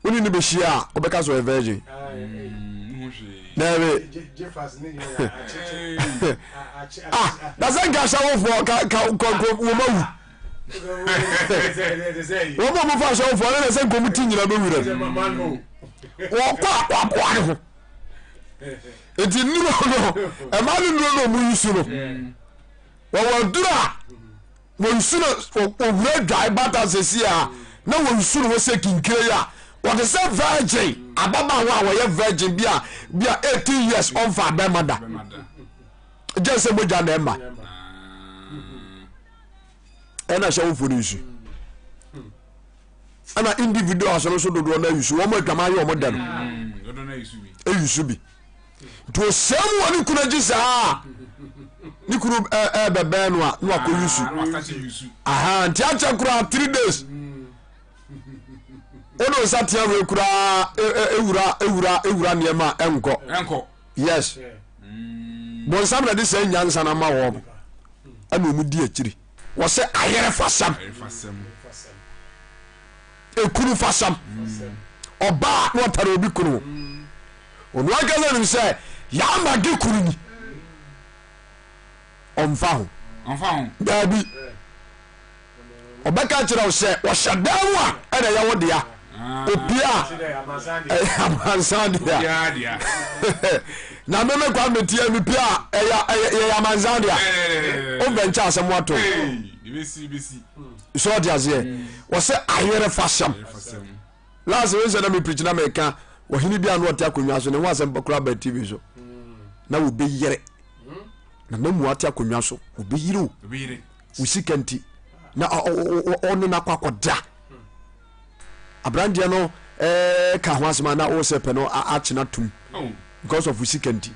wone ne bɛhyia a wobɛka sɛ ɔyɛ virgin daabi ah na sɛ nka ahyɛwofoɔ ka ka wɔma wu Wɔn a wɔfa asɔfoɔ no na sɛ nkɔm ti nyina bɛwura mu. Wɔkɔ akwaboa ne ho. Nti nnuro no, ɛma no nnuro no ɔmo yusu no. Wɔwɔ aduro a wɔnsu no wɔwura dwae bata sɛsi a na wɔnsu no wɔ sɛ kinkire yi a wɔte sɛ virgin ababaawa a wɔyɛ virgin bi a bi a 18 years ɔmfa abɛma da. Gye sɛ mogya na ɛma. Ɛna hyɛ wofoɔ no nsu ɛna individuals no nso dodoɔ no ayusu wɔn adwama ayɛ wɔn dɛ no ayusu bi nti osɛm wɔ ne kunu akyi saa ne kunu ɛbɛbɛn no a na wakɔ yusu aha nti akyɛ koraa three days wode nsa tea wei koraa ewura ewura ewura nneɛma a ɛnkɔ yes bɔnsam na de saa nyansa no ama wɔn ɛna wɔn di akyiri wɔsɛ ayerefasɛm ekunu fasɛm ɔbaa na ɔtare obi kunu ɔno ankasa nim sɛ yɛama ge kunu ni ɔmfa ho daabi Ɔbɛka kyerɛ wo sɛ ɔhyɛ dan mu a ɛna ɛyɛ wo dea. Opie a ɛyɛ amansan dea. Na me me kwa metie me pie a ɛyɛ ɛyɛ amansan dea. Wofɛ nkyɛ asɛm wato. So ɔte aseɛ. Wɔsɛ ayere fasɛm. Last wey sɛ na me preach na meka ɔhene bi a na ɔte akonnwa so ne ho asɛm koraa ba TV so. Na wɔbɛyere. Na na mu ate akonnwa so wɔbɛyere o. Wo sika nti na ɔne no akɔ akɔda aberanteɛ no ɛɛ ka ho asɛm a na ɔsɛ pɛ no akyena tum oh. because of wo sika nti.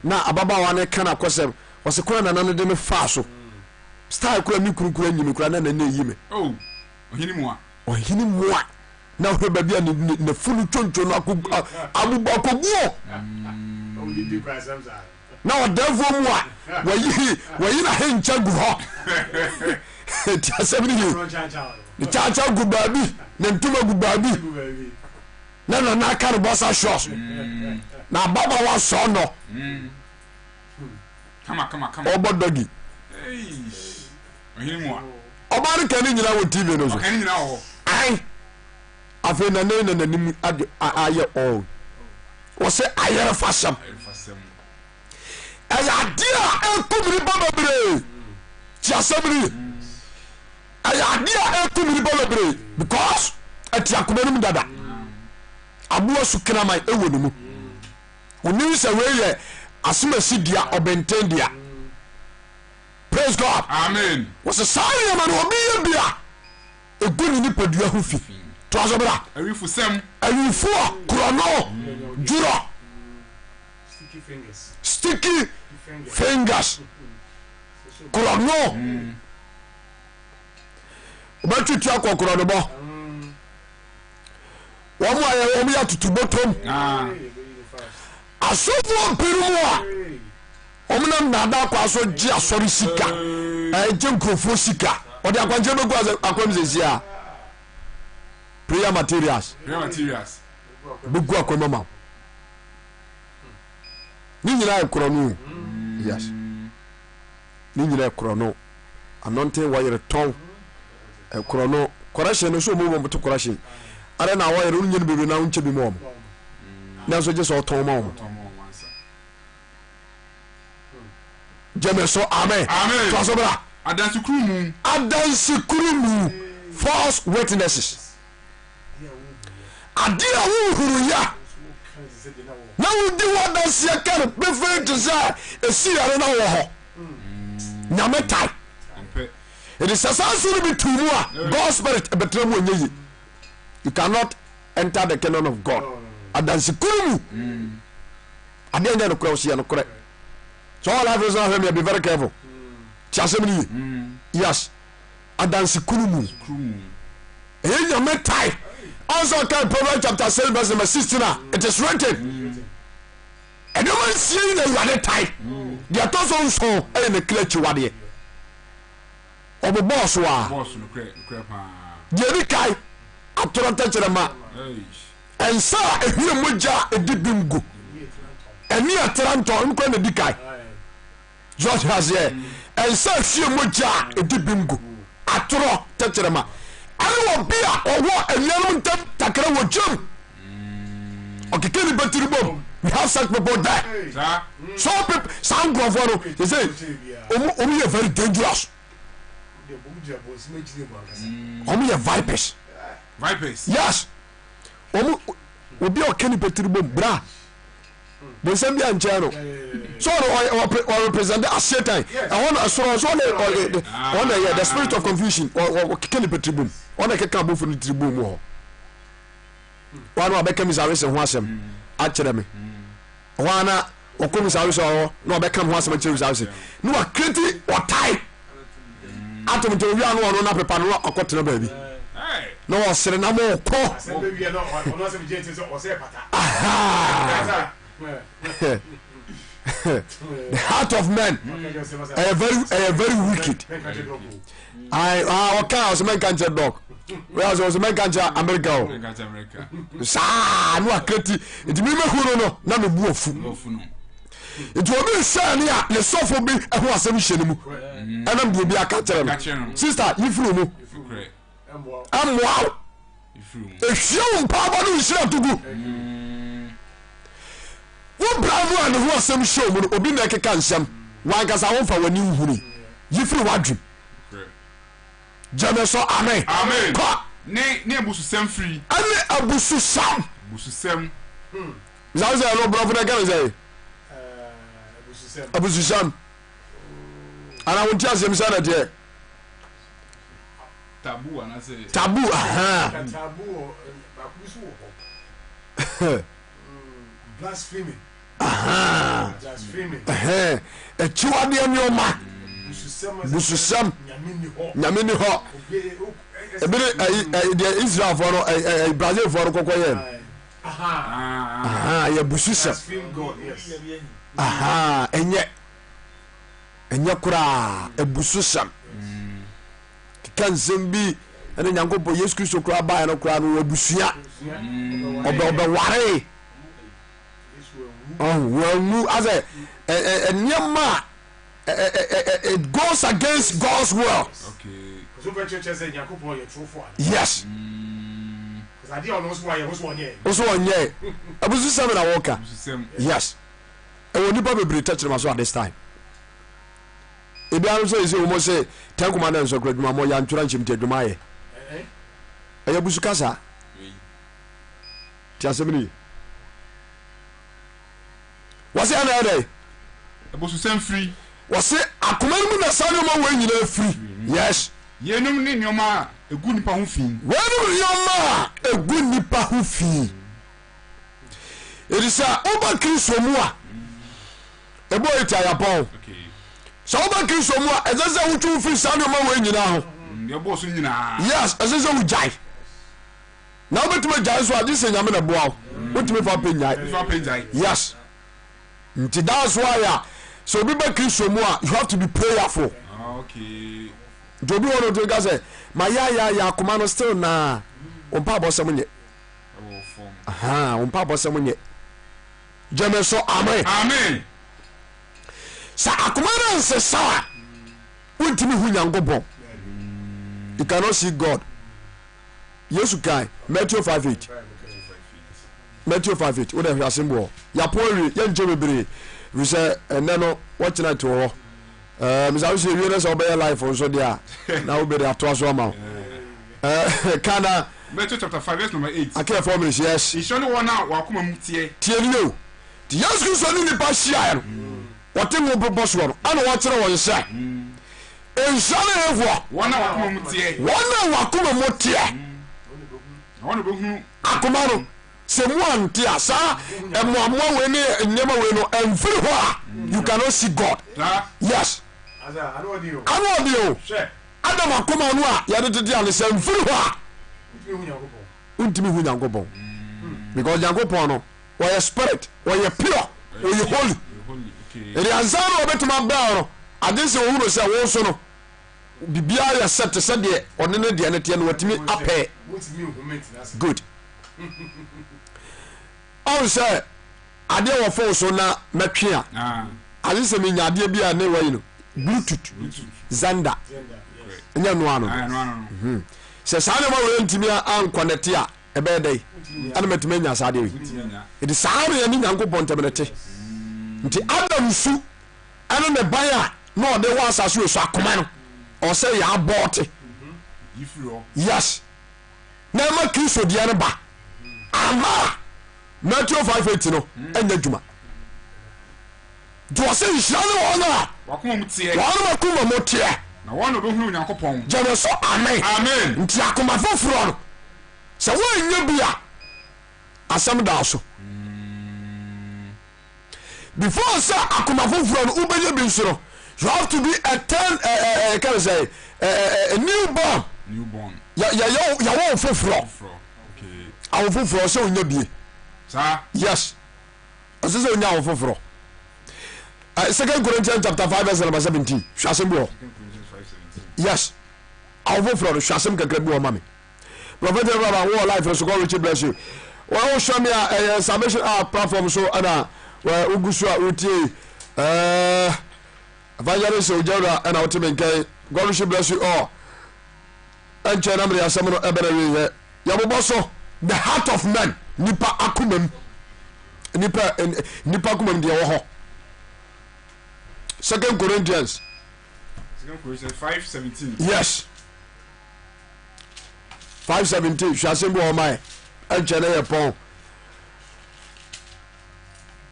Na ababaawa no ka n'akɔsɛm, ɔse kwan a nana no de me faa so, style koraa me kunu koraa nyi me koraa na nana eyi me. Oh, ɔhene mua. Ɔhene mua. Na hwɛ baabi a ne ne n'afunu twonto no akɔ abobɔ akɔguo. Na ɔdɛɛfoɔ mu a wayi wayi n'ahenkyɛ gu hɔ. Ti asɛm no yie. Ne kyaakyaa gu baabi, ne ntoma gu baabi. Na nana aka no bɔsa shorts. Na ababaawa sɔɔ nɔ. Ɔbɔ dɔgi. Ɔbaa no ka ne nyinaa wɔ TV no so. Ae. Afei na ne na n'anim ayɛ ɔɔ. Wɔsɛ ayɛrɛfasɛm. Ɛyɛ adeɛ a ɛkum nipa bebree. Ti asɛm no ye. Ɛyɛ adeɛ a ɛkum nipa bebree because ɛte akoma no mu dada. Aboa su kraman ɛwɔ ne mu. Onim sɛ wei yɛ asomasi dea, ɔbɛnten dea. Praise God. Amen. Wɔsɛ saa nneɛma no obi yɛ bi a egu ne nipadua ho fi. To aso bra. Awifosɛm. Awifoɔ korɔno dworɔ. Sticky fingers. Korɔno. Wobɛtwe tua kɔ korɔnobɔ. Wɔn a wɔn yɛ atutubotom. Asɔfoɔ binom a wɔn nam nnaadaa kwan so gye asɔre sika, ɛgye nkurɔfoɔ sika, wɔde akwankyerɛ bɛgu asɛ akwam sɛsi a prayer materials. Prayer materials. Bɛgu akwam ama wo. Ne nyinaa yɛ korɔ no. Yes. Ne nyinaa yɛ korɔ no. Anointing wɔyere tɔn. Korɔ no correction no so ɔmo wɔn to correction ara na wɔyere no nyɛ no bebree na nkyɛ bi mu wɔn nanso gye sɛ ɔtɔn ma wɔn gyeme so amen amen to aso bra adansikuru mu adansikuru mu false witnesses ade a wohuru ya na wodi ho adanseɛ ka no pefee te sɛ ɛsi yare na wɔ hɔ nyame tae It is sɛ saa nsuo no bi tu mu a God spirit ɛbɛtena mu ɛnyɛ yie. You cannot enter the kingdom of God. Adansekuru mu. Adeɛ nyɛ nokorɛ ɔsi yɛ nokorɛ. So all life is not hwɛ me be very careful. Ti asɛm no yie. Yes. Adansekuru mu. Ɛyɛ nyame tae. Also ɔka Proverbs chapter 6 verse number 16 a it is written. Nneɛma nsia yi na Awurade tae. Deɛ ɛtɔ so nson yɛ ne kra akyiwadeɛ. Ɔbobɔɔ so ara. Deɛ ɛdi kan, atorɔ tɛkyerɛma, nsa a ɛhwie mogya a ɛdi bem gu, ɛne ɛtra ntɔ, ɛno koraa na ɛdi kan. So ɔte aseɛ? Nsa a ɛhwie mogya a ɛdi bem gu, atorɔ tɛkyerɛma, ɛne obi a ɔwɔ anuanom ntam takra wɔ gyam. Ɔkeka nipa tiri bom. We have such people there. So people, saa nkurɔfoɔ no, sɛ sɛ ɔmo ɔmo yɛ very dangerous. Ɔmo yɛ vipers. Vipers. Yes. Ɔmo obi a ɔka nipa tiri bom bra. Bonsam bi ankyɛn no. So ɔno ɔrepresent as Satan. Ɛhɔ na ɛsoro so ɔno ɔyɛ ɔno ɛyɛ the spirit of confusion. Ɔkeka nipa tiri bom. Ɔno ɛkeka abɔfo no tiri bom wɔ hɔ. Wɔn a wɔbɛka Misawese ho asɛm akyerɛ me. Ɛhɔ ara na ɔkɔ Misawese hɔ na ɔbɛka me ho asɛm akyerɛ Misawese. Na wakireti ɔtae atom nti owia no ɔno na pepa no na ɔkɔtena baabi na ɔsere na mo kɔ. The heart of man ɛyɛ very ɛyɛ very wicked. Ayi ah ɔka ɔsɛ mɛnka nkyerɛ dɔk wei ɔsɛ ɔsɛ mɛnka nkyerɛ America o saa no akreti nti mi mɛhu no no na mi bu afu nti obi nsɛn ne a ne sɔfo bi ɛho asɛm hyɛ ne mu ɛnam deɛ obi aka kyerɛ no sista yi firi mu ɛmmoa wo ehwie wo mpaabɔ ne nhyira to gu wo bra mu a ne ho asɛm hyɛ mu no obi na ɛkeka nsɛm wankasa womfa w'ani nhuni yi firi w'adwem gyeme so amen Amen. kɔ Ne ne abususɛm firi. ɛne abususɛm Abususɛm. sɛ sɛ ɛno borɔfo no ɛka ne sɛ abususɛm anaa wonte aseɛm sɛ na ɛteɛ Taboo anaasɛ. Taboo ahaa. Taboo wɔ baako bi so wɔ hɔ. Blasphemy. Akyiwadeɛ nneɛma, bususɛm, nyame ni hɔ. Ebi ne ɛyi deɛ Israelfoɔ no ɛyi Brazilfoɔ no kɔkɔ yɛ no. Yɛ bususɛm. Ɛnyɛ ɛnyɛ koraa abususɛm. Keka nsɛm bi ɛne Nyankopɔn Yesu Kristo koraa baeɛ no koraa no wɔ abusua. Ɔbɛ ɔbɛwaree. Wɔanwu asɛ nneɛma a it goes against God's will. Yes. Nso ɔnyɛ abususɛm na wɔka. Yes. Ɛwɔ nipa bebree tɛkyerɛma so at this time. Ebi ano sɛ ɛsɛ wɔn sɛ tɛnkoma na nsɔkora adwuma mɔ yantwerɛ nhyɛm ti adwuma ayɛ. Ɛyɛ abusu kasa. Ti asɛm no ye. Wɔse ɛna ɛdɛn? Abususɛm firi. Wɔse akoma no mu na saa nneɛma wei nyinaa firi. Yes. Yeinom ne nneɛma a ɛgu nnipa ho fi. Weinom nneɛma a ɛgu nnipa ho fi. Ɛti sɛ woba Kristo mu a, ɛbɔ yɛ ti ayapɔn. Sɛ woba Kristo mu a, ɛsɛ sɛ wotwe wo firi saa nneɛma wei nyinaa ho. Yes, ɛsɛ sɛ wogyae. Na wobɛtumi agyae nso a gye sɛ Nyame na ɛboa wo. Wontumi fa pɛ nnyae. Yes. Nti that's why a sɛ obi ba Kristo mu a you have to be prayerful. Ah, okay. Nti obi wɔ no otumi ka sɛ ma ya ya ya akoma no still naa wo mpa abɔsɛm nyɛ. Aha, wo mpa abɔsɛm nyɛ. Gyeme so amen. Amen. Sɛ akoma no nsesa a wontumi hu Nyankopɔn. You cannot see God. Yesu kae, Matthew 5 8. Matthew 5 8. Wode hwɛ asɛm bi wɔ hɔ. Yɛapo awie, yɛnkyɛ bebree. Ɛfiri sɛ ɛnnɛ no wɔkyena te wɔ hɔ. Ɛɛ misa sɛ ewie no sɛ wobɛyɛ life nso deɛ a na wobɛde atoa so ama wo. Ɛɛ kana. Matthew chapter 5 verse number 8. Akɛ 4 minutes yes. Nhyira ne wɔn a wɔn akoma mu teɛ. Tie ni o. Ti Yesu Kristo ne nipa hyiaeɛ no, wɔte ngo bepɔ soɔ no, ɛna wɔkyerɛ wɔn sɛ. Nhyira ne hefoɔ? Wɔn a wɔn akoma mu teɛ. Wɔn a wɔn akoma mu teɛ. Na wɔn na wɔbɛhunu. Akoma no, sɛ mu ante a, saa mmoamoa wei ne nneɛma wei no ɛmfiri hɔ a, you cannot see God. Yes. Ano ɔde o. Adam akoma no a yɛde tete ano sɛ mfiri hɔ a, wontumi hu Nyankopɔn. Because Nyankopɔn no, wɔyɛ spirit, wɔyɛ pure, wɔyɛ holy. Ɛde ansa na wɔbɛtumi abɛn no, agye sɛ wɔhunu sɛ wo nso no, biribiara yɛ sɛ te sɛ deɛ ɔne ne deɛ no teɛ no watumi apɛ. Good. Ɔn sɛ adeɛ wɔ fon so na mɛtwe a, ah. agye sɛ menya adeɛ bi a ne wayi no, bluetooth, zanda, ɛnyɛ noa no. Mhm. Sɛ saa nneɛma wei ntumi ankɔnɛte a, ɛbɛyɛ dɛn ɛna matumi anya saa adeɛ wei ɛti saa na yɛne Nyankopɔn ntam no te nti Adam su ɛne ne ban a na ɔde wɔ asase wei so akoma no ɔsɛ yɛ abɔɔte yes na ɛma Kristo deɛ no ba ama a Matthew 5:8 no ɛnyɛ adwuma nti ɔsɛ nhyira ne wɔn a wɔn akoma mu teɛ na wɔn na wɔbɛhunu Onyankopɔn. Gyeme so amen. Amen. Nti akoma foforɔ no sɛ woanyɛ bi a asɛm da so. Before sɛ akoma foforɔ no wobɛnya bi nso no you have to be a ten ɛɛ ɛɛ kɛne sɛ ɛɛ new born. New born. Yɛ yɛ yɛwɔ wo foforɔ. Awo foforɔ sɛ wonya bie. Saa. Yes. Ɛsɛ sɛ onya awo foforɔ. Second Corinthians chapter 5 verse number 17. Hwɛ asɛm bi wɔ. Yes. Awo foforɔ no hwɛ asɛm kakra bi wɔ ma me. Prophet Abraham wɔ life so God richly bless you. Wɔn wohwɛ me a ɛyɛ salvation app platform so ɛna wogu so a wotie. Ɛɛ Evangelist Ojawura ɛna wote me nkɛn. God richly bless you all. Ɛnkyɛ na mede asɛm no ɛbɛn awieɛ. Yɛbobɔ so the heart of men nipa akoma mu nipa nipa akoma mu deɛ ɛwɔ hɔ. Second Corinthians. Second Corinthians 5:17. Yes. 5:17 hwɛ asɛm bi wɔ hɔ ma yɛ. Ɛnkyɛ na yɛ pɔn.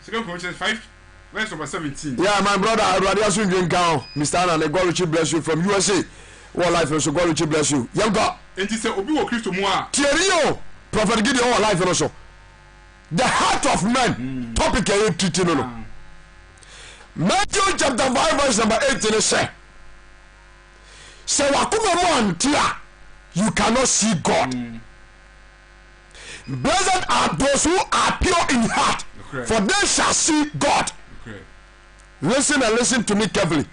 Second Corinthians 5 verse number 17. Yeah, my brother, Awurade asomdwe nka ho. Mr. Anane, God richly bless you from USA. Wɔ life no so, God richly bless you. Yɛnkɔ. Enti sɛ obi wɔ Kristo mu a. Tie ne yie o, Prophet Gideon wɔ life no so. The heart of man mm. Topic a yɛtiti no. Matthew chapter 5 verse number 8 ne sɛ, sɛ wakoma mu ante a, you cannot see God. Blessed are those who are pure in heart, for they shall see God. Listen and listen to me carefully.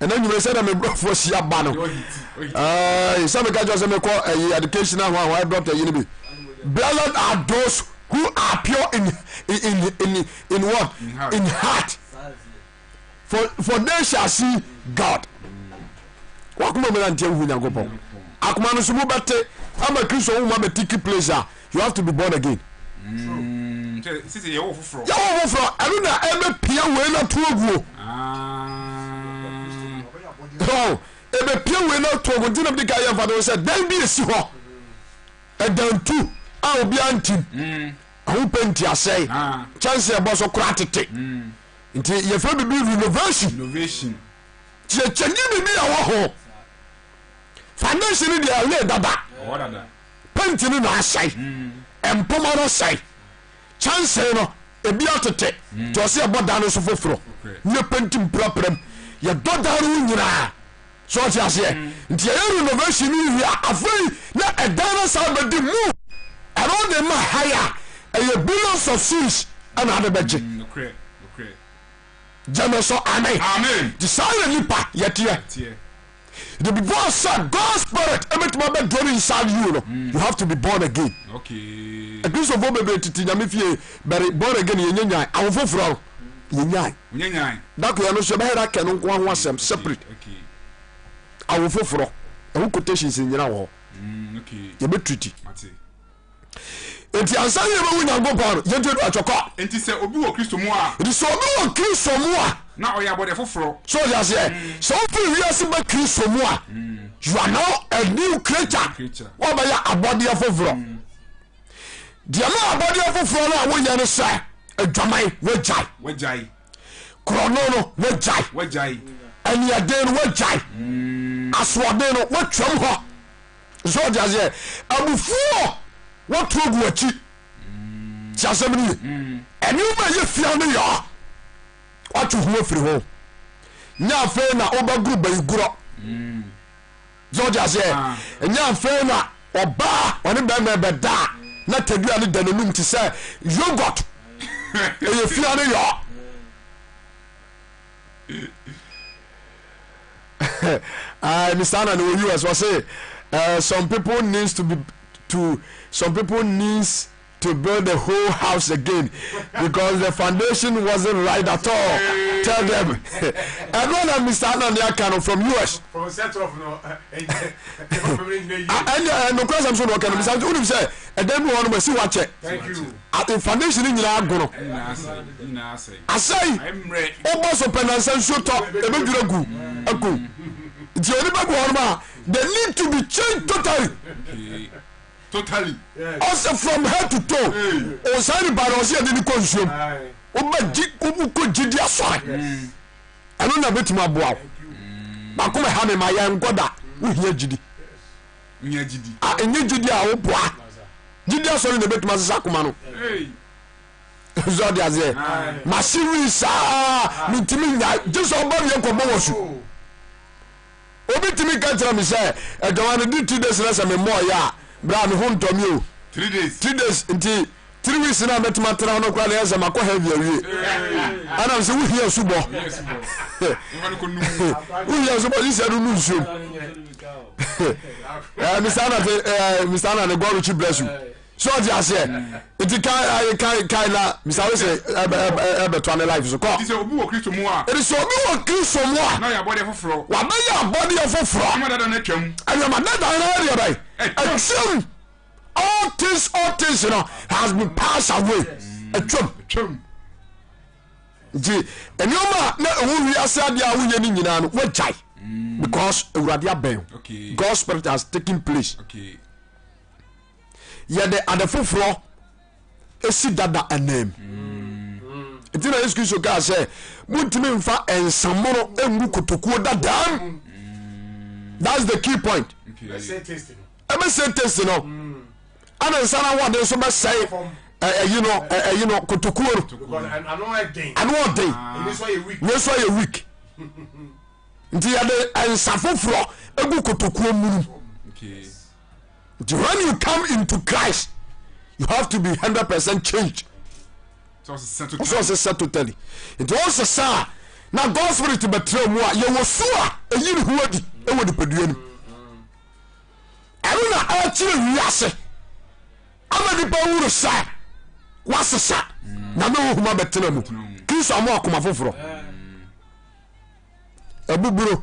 Ɛna nwumere sɛ na me brɔfoɔ si aba no, sɛ meka kyerɛ sɛ mekɔ ɛyi education ho ahoa dɔkta yi no bi. Blessed are those who are pure in what? In heart, for they shall see God. Wakoma mu na nteɛ wohu Nyankopɔn. Akoma no so mu bɛte ama Kristo wo ma bɛtiki place a, you have to be born again. Yɛwɔ foforɔ, ɛno na ɛbɛpia wei no ato aguo. Ɛbɛpia wei no ato aguo. Nti na mede ka yɛ mfa no sɛ dan bi ɛsi hɔ, ɛdantu a obiara ntim ɛho pɛ nti asɛe, kyɛnse ɛbɔ so koraa tete, nti yɛfrɛ biribi renovation. Nti yɛkyɛngye biribi a ɛwɔ ho. Foundation no deɛ ɛlee dada, penti no na asɛe, mpoma no asɛe, kyɛnsee no ebi atete, nti ɔsɛ yɛbɔ dan no so foforɔ ne yɛpenti mprapra mu, yɛdɔ dan no ho nyinaa. So ɔte aseɛ? Nti yɛyɛ renovation no wie a, afei na ɛdan no san bɛdi mu. Ɛno de ma hae a ɛyɛ billions of cedis ɛna ade bɛgye. Gyeme so amen. Nti saa na nipa yɛteɛ. The before sɛ God spirit ɛbɛtumi abɛ dwell inside you no, you have to be born again. Akristofoɔ bebree tete Nyame fie bɛre born again yɛnyɛ nyae awo foforɔ no yɛnyae. Dako yɛ no so yɛbɛhɛrɛ akɛ no nko ho asɛm separate. Awo foforɔ ɛho quotations nyina wɔ hɔ yɛbɛtriti. Enti ansa na yɛbɛhu Nyankopɔn no, yɛntie do atwɔ kɔ. Enti sɛ obi wɔ Kristo mu a. Enti sɛ obi wɔ Kristo mu a. Na ɔyɛ abɔdeɛ foforɔ. So ɔte aseɛ? Sɛ wofiri wiase ba Kristo mu a, you are now a new creature. Woabɛyɛ abɔdeɛ foforɔ. Deɛ ma abɔdeɛ foforɔ no a woyɛ no sɛ adwaman woagyae. Woagyae. Korɔno no woagyae. Woagyae. Aniɛden no woagyae. Asoɔden no woatwam hɔ. So ɔte aseɛ? Abufuo wɔto agu akyi. Ti asɛm no ye. Nneɛma a ɛyɛ fia no yɛ watwe ho afiri ho. Nyɛ afei na wobɛgoro bayigorɔ. So ɔte aseɛ? Nyɛ afei na ɔbaa ɔne bɛrima bɛda a na tadua no da n'anum te sɛ yogurt. Ɛyɛ fia no yɔ. Uh, Mr. Annan wɔ US ɔse some people needs to be to some people needs to build the whole house again because the foundation wasn't right at all. Tell them. Ɛno na Mr. Annan aka no from US. Ɛnna nokura sɛm so na ɔka no bisa wonim sɛ ɛdan bi wɔ hɔ no ma si wakyɛ foundation no nyinaa agono asɛe, wobɔ so pɛ nansa nsuo tɔ ɛbɛdwira gu aku. Nti onipa bi wɔ hɔ nom a they need to be changed totally. Totally. Ɔsɛ from head to toe. Ɔsan nipa no ɔsɛ yɛde ne kɔ nsuom. Wobɛ gyi wokɔ gyidi asɔre. Ɛno na bɛtumi aboa wo. Baako ma ha me ma yɛn nkɔ da, wohia gyidi. Wohia gyidi. A ɛnyɛ gyidi a woboa. Gyidi asɔre na ɛbɛtumi asesa akoma no. Sɛ ɔde aseɛ mase wii saa mentumi nya gye sɛ ɔba wie kɔbɔ wɔ su. Obi tumi ka kyerɛ me sɛ adwama no di 3 days na sɛ memmɔɔyɛ a berɛ a me ho ntɔ me o. 3 days. 3 days nti 3 weeks na mɛtumi atena hɔ no koraa na ɛyɛ sɛ makɔ heavy awie. Ɛnam sɛ wohia subɔ, wohia subɔ gye sɛ no no nsuom. Mr. Anate, Mr. Anane, God richly bless you. So ɔte aseɛ? Nti kan ayi kan kan na Mr. Wese ɛbɛ ɛbɛ ɛbɛtoa ne life so kɔ. Enti sɛ obi wɔ Kristo mu a. Enti sɛ obi wɔ Kristo mu a. Na ɔyɛ abɔdeɛ foforɔ. Wabɛyɛ abɔdeɛ foforɔ. Nneɛma dada no atwam. Nneɛma dada no ayɛ deɛ bɛn? Atwam. All things, all things no has been passed away. Atwam. Atwam. Nti nneɛma a na ɛwɔ wiase adeɛ a woyɛ no nyinaa no wagyae because Awurade abɛn wo. Okay. God spirit has taken place. Okay. Yɛde ade foforɔ si dada anam. Nti na Yesu Kristo kaa sɛ montumi mfa nsamono ngu kotokuo dadaam. That's the key point. Ɛbɛsɛ taste no, ɛna nsa no ahoɔden nso bɛsɛe. Ɛyi no ɛyi no kotokuo no ano ɔden wei nso ayɛ weak nti yɛde nsa foforɔ egu kotokuo mu no nti when you come into Christ you have to be 100% changed. Ɔsɛ ɔsesa totally nti ɔsesa a na God spirit bɛtena mu a yɛwɔ su a ɛyi ne ho adi wɔ nipadua no ɛno na ɛkyerɛ wiase ama nipa wuru sɛ wasesa nyame honhom abɛtena mu kristo ama akoma foforɔ abuburo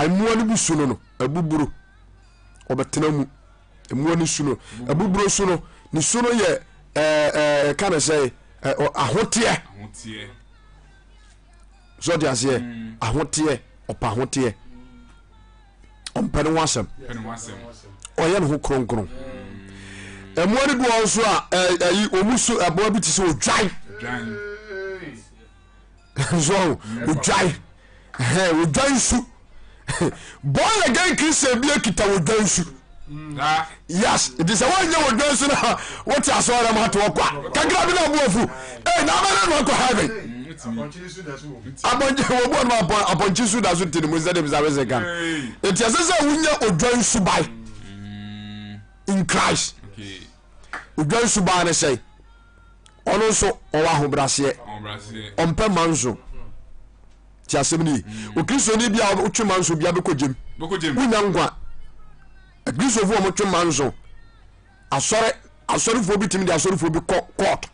mmoa no bi su no no abuburo ɔbɛtena mu mmoa no su no abuburo su no ne su no yɛ ɛɛ ɛka ne sɛ ahoteɛ so ɔde aseɛ mm. ahoteɛ ɔpɛ ahoteɛ ɔmpɛ ne ho asɛm ɔyɛ ne ho kronkron mm. mmoa no bi wɔ nso a ɛyi wɔn su ɛboa bi te sɛ odwan so odwan odwan su born again christian bi akita odwan su yes nti sɛ woanyɛ odwan su no a wote asɔre ma ato ɔkwa kakra bi na ɔbo afu ee na abɛrɛ no akɔ heaven abɔnkye wɔ bu ɔno abɔnkye su da so te ne mu sɛ de bisa bɛsɛ kan nti ɛsɛ sɛ wonya odwan su bae in Christ odwan su baa ne sɛ ɔno nso ɔwɔ ahobraseɛ ɔmpɛ manso ti asɛm no yi mm. okristoni bi a wotwe manso bia bɛkɔ gyem wonya nkwa akristofoɔ a wɔtwe manso asɔre asɔrefoɔ bi tumi de asɔrefoɔ bi kɔ court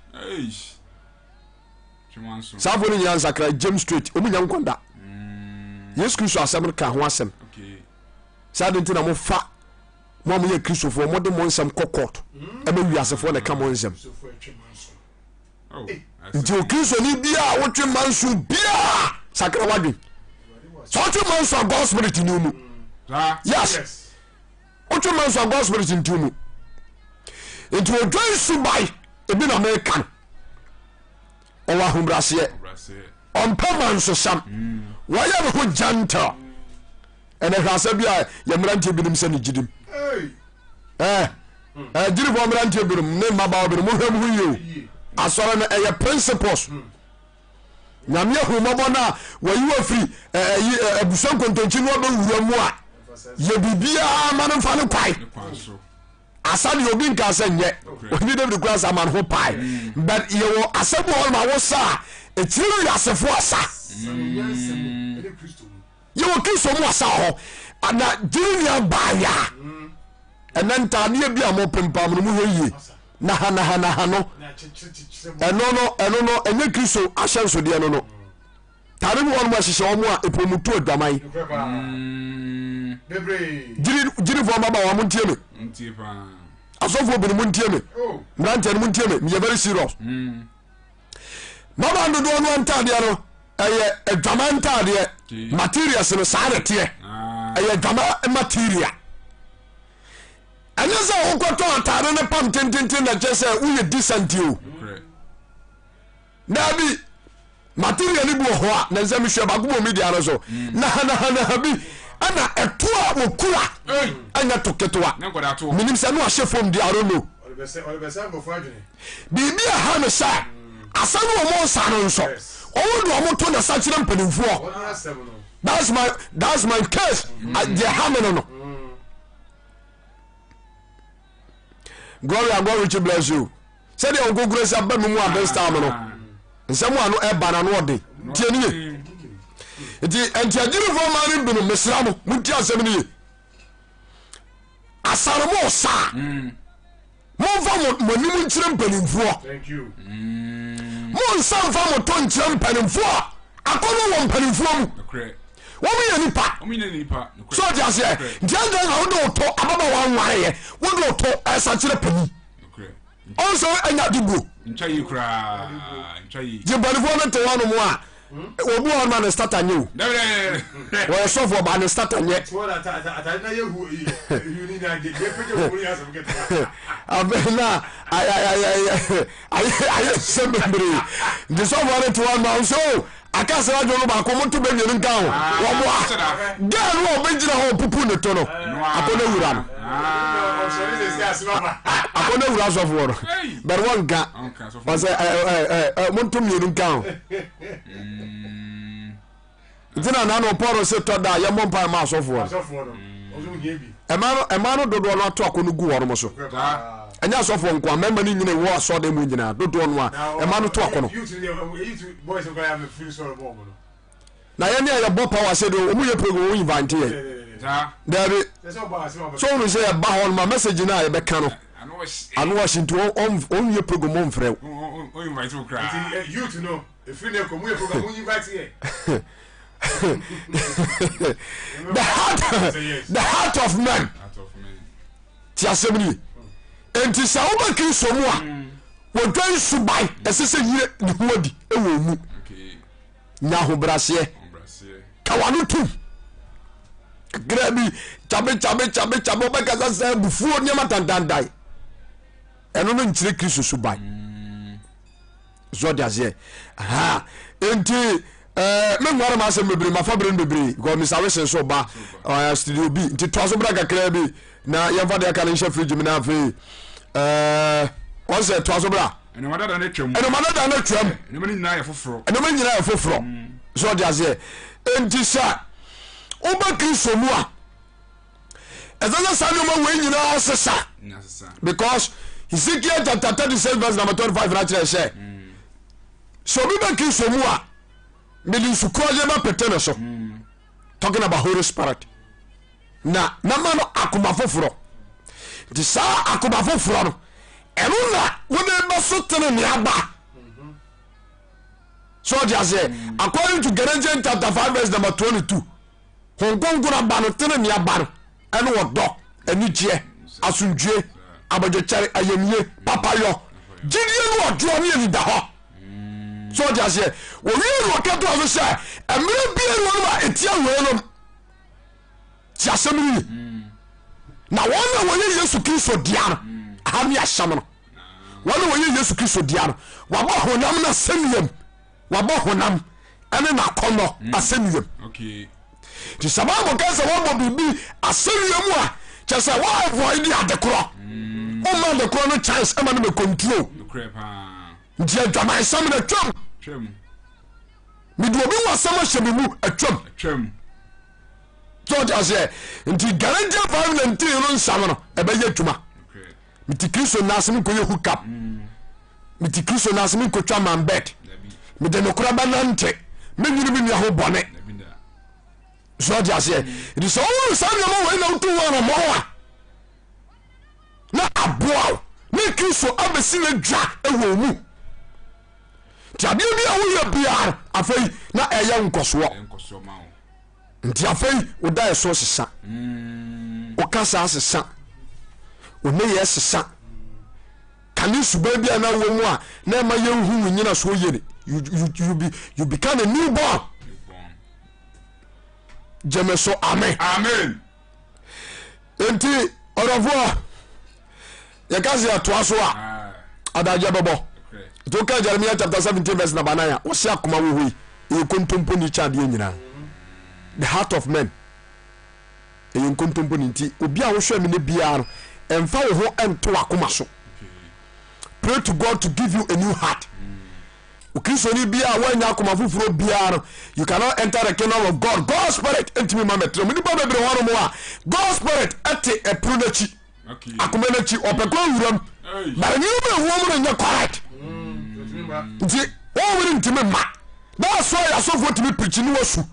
saa afɔ no nyinaa nsakra gyem straight wɔn nya nkwa da mm. Yesu Kristo asɛm no ka ho asɛm saa de nti na mofa Mo a moyɛ Kristofoɔ, mode mo nsɛm kɔ court ɛma wiasefoɔ na ɛka mo nsɛm. Nti Okristoni biara a wotwe manso biara sakra wadwen. Sɛ wotwe manso a God spirit ni mu. Yes. Wotwe manso a God spirit nti mu. Nti odwan subae ebi na meka no. Ɔwɔ ahobraseɛ. Ɔmpɛ mansosɛm. Wɔyɛ ne ho gentle. Ɛnɛ hwɛ asɛ bi a yɛ mmeranteɛ binom sɛ ne gyidim ɛɛ ɛɛ gyirifoɔ mmeranteɛ binom ne mmabaawa binom mohwɛ mo ho yie o asɔre no ɛyɛ principles nyame ahumɔbɔ no a wɔyi wɔ firi ɛyi abusua nkontonkyi no abɛwura mu a yɛ biribiara ma no mfa no kwae Asa deɛ obi nka sɛ nyɛ ɔhene David kura sɛ ama ne ho pae mm. but yɛwɔ asa bi hɔ ma wo sa a ɛkyerɛ wiasefoɔ asa mm. yɛwɔ Kristo mu asa hɔ na gyere nua baayɛ a mm. ɛnɛ ntaadeɛ bi a mopempam no mohwɛ yie nahanahanaha no ɛno no ɛno no ɛnyɛ Kristo ahyɛnsodeɛ no no Tare bi wɔnom ɛhyehyɛ wɔn a epo mu to adwaman. Gyirifoɔ mmabaawa mo ntie me. Asɔfoɔ binom mo ntie me. Oh. Mmeranteɛ no mo ntie me. Meyɛ very serious. Mm. Mmabaa dodoɔ no ntaadeɛ no ɛyɛ adwaman ntaadeɛ. Materials no saa na ɛteɛ. Ah. Ɛyɛ adwaman material. Ɛnyɛ sɛ wokɔtɔ ataade no pam tententen na kyerɛ sɛ woyɛ decent o. Daabi, material no bi wɔ hɔ a na nsɛ mehwɛ baako bɔ media no so mm. nahanahanaha bi ɛna ɛto a wɔkura ɛnyɛ to ketewa menim sɛ ne wahyɛ fam di I don't know biribi a ha no sɛ asɛm no wɔn nsa no nso wɔn de wɔn to na sa kyerɛ mpanimfoɔ that's my that's my case mm. deɛ ha me no no mm. Gloria God richly bless you sɛdeɛ wo nkonkoro si aba me mu a this time no nsɛm a no ɛba na no ɔden tie ne ye nti nti agyirifoɔ maa no binom mesra mo monti asɛm no ye asare mo saa mm. momfa mo anim nkyerɛ mpanimfoɔ monsa mfa mo to nkyerɛ mpanimfoɔ akɔnɔ wɔ mpanimfoɔ mu wɔn yɛ nipa so ɔte aseɛ nti ɛdɛn na wode wotɔ ababaawa nwareɛ wode wotɔ ɛsa kyerɛ panin ɔnsɛ ɛnya de buo gye mpanifoɔ no te hɔ nom a obi wɔ ma ne starter nyɛ o wɔyɛ sɔfoɔ ba ne starter nyɛ afei na ayɛ nsɛm bebree nti sɔfoɔ no te hɔ nom a ɔnsɛ o Aka sɛ adwo no baako mo to bɛ mmienu nka ho wɔboa gɛɛ no a ɔbɛgyina hɔ ɔpupu ne to no akɔ no wura no. Akɔnɔ wura asɔfoɔ no bɛrɛ wɔn nka ɔsɛ ɛ ɛ monto mmienu nka ho. Nti na nano Paul sɛ tɔ da a yɛmmɔ mpae ma asɔfoɔ no. Ɛma no ɛma no dodoɔ no ato akɔnɔ gu wɔn so. Ɛnyɛ asɔfoɔ nko a mmarima no nyina ɛwɔ asɔre mu nyinaa dodoɔ no a ɛma no to akɔnɔ. Na yɛn a yɛbɔ power sɛ deɛ wɔn yɛ program wɔn invite yɛn daabi so wɔn sɛ yɛba hɔ no ma message no a yɛbɛka no ano ɔhye nti wɔn yɛ program wɔn mfrɛ wo. The heart the heart of man ti asɛm ni nti sɛ wobɛ Kristo mu a wɔdwan suban ɛsɛ sɛ yie ne ho adi ɛwɔ mu. Nya ahobrɛaseɛ. Ka w'ano tom. Kakra bi kyabe kyabe kyabe kyabe wobɛkasa sɛ abufuo nneɛma dandandan. Ɛno no nkyerɛ Kristo suban. So ɔde aseɛ. Ha nti ɛɛ me nware ma asɛm bebree mafa bere no bebree because Mr. Wilson so ba ɛɛ studio bi nti toa so bra kakra bi na yɛmfa deɛ aka no nhyɛ fridge mu na afei ɛɛ wɔn sɛ toa so bra. Nneɛma dada no atwam. Nneɛma dada no atwam. Nneɛma no nyinaa yɛ foforɔ. Nneɛma nyinaa yɛ foforɔ. Mm. So ɔde aseɛ. Enti sɛ woba Kristo mu a, ɛsɛ sɛ saa nneɛma wei nyinaa sesa. Because Ezekiel chapter 36 verse number 25 na kyerɛ sɛ mm. sɛ obi ba Kristo mu a, mede nsukorɔgye bɛpete ne so. Mm. Talking about Holy Spirit. Na mɛma no akoma foforɔ. Nti saa akoma foforɔ no, ɛno na wode bɛso tenene aba. So ɔte aseɛ? According to Galatians chapter 5 verse number 22, Honhom Kronkron aba no, tenene aba no, ɛne ɔdɔ, anigyeɛ, asomdwie, abodwokyɛre, ayamye, papayɔ, gyidie ne ɔdwoɔ ne anidahɔ. So ɔte aseɛ? Wɔwie no ɔka toa so sɛ, mmerɛ biara wɔnom a ɛtia weinom. Ti asɛm no ye. Na wɔn a wɔyɛ Yesu Kristo dea no, aha ne asɛm no. Wɔn a wɔyɛ Yesu Kristo dea no, wɔabɔ honam no asɛnnuam. Wɔabɔ honam ɛne n'akɔnnɔ mm. asɛnnuam. Nti sɛ Bible ka sɛ wɔbɔ biribi asɛnnua mu a, kyɛ sɛ wɔavoid ade korɔ. Mm. Woma ade korɔ no chance ɛma no bɛ control. Nti adwamansɛm no atwam. Mede obi wɔ asɛm ahyɛ me mu atwam. So ɔte aseɛ nti Galatians 5:19 no nsɛm no ɛbɛyɛ adwuma. Mete Kristo nnaase menkɔyɛ hookup. Mete Kristo nnaase menkɔtwa man bed. Mede nokorɛ bɛnante. Menwene me nua ho bɔne. So ɔte aseɛ nti sɛ wohunu saa nneɛma wei na wotu ho anammɔn a na aboa wo ne Kristo abɛsi no dwa wɔ mu. Nti adeɛ bi a woyɛ biara afei na ɛyɛ nkɔsoɔ. Nti afei wo daeɛso sesa, wo kasa sesa, wo nneyɛɛ sesa. Kane suban bi a na wɔ mu a na ɛma yɛnhu wo nyinasoɔ yie no, you, you, you, be, you become a new born. Gyeme so amen. Amen. Nti ɔdɔfoɔ yɛka sɛ yɛtoa so a adagyeɛ bɛbɔ. Nti woka Jeremia chapter 17 verse number 9 a wɔse akoma wɔ hɔ yi ɛyɛ nkontomponi kyɛ adeɛ nyinaa. The heart of men ɛyɛ nkontomponi nti obi a wohwɛ me ne biara no ɛmfa wo ho ɛnto w'akoma so. Pray to God to give you a new heart. Okristoni biara a woanya akoma foforɔ biara no, you cannot enter the kingdom of God. God spirit ntumi ma mɛtena mu. Nipa bebree hɔ nom a God spirit ɛte ɛpono n'akyi, akoma n'akyi, ɔpɛ kɔ awuram, but nneɛma ɛwɔ mu no nyɛ correct. Nti wɔn mu no ntumi mma. That's why asɔfoɔ tumi pirikyi ne wasu.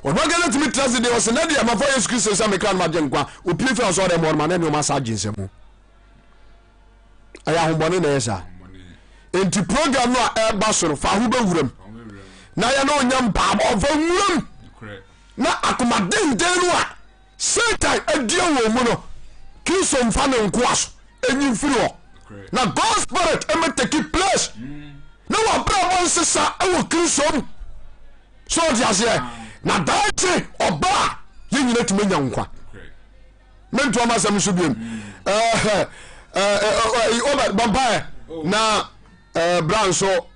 Ɔno ankasa tumi tena ase deɛ ɔsɛ na deɛ mafa Yesu Kristo sɛ mekra no magye nkwa. Opie firi asɔre dɛm hɔ no ma na nneɛma asa agye nsam. Ɛyɛ ahombɔne na ɛyɛ saa. Nti program no a ɛba so no fa ho bɛwuram na yɛ ne onyɛ mpaabɔ fa nwuram na akoma denden no a Satan adua wɔn mu no Kristo mfa ne nkoa so ɛnyi mfiri hɔ na God spirit ɛmɛ take place na wabrabɔ nsesa ɛwɔ Kristo mu so ɔte aseɛ na daakye ɔba a yɛn nyina tumi anya nkwa. Mentoa m'asɛm so biom. Obed bɔ mpaeɛ na bra nso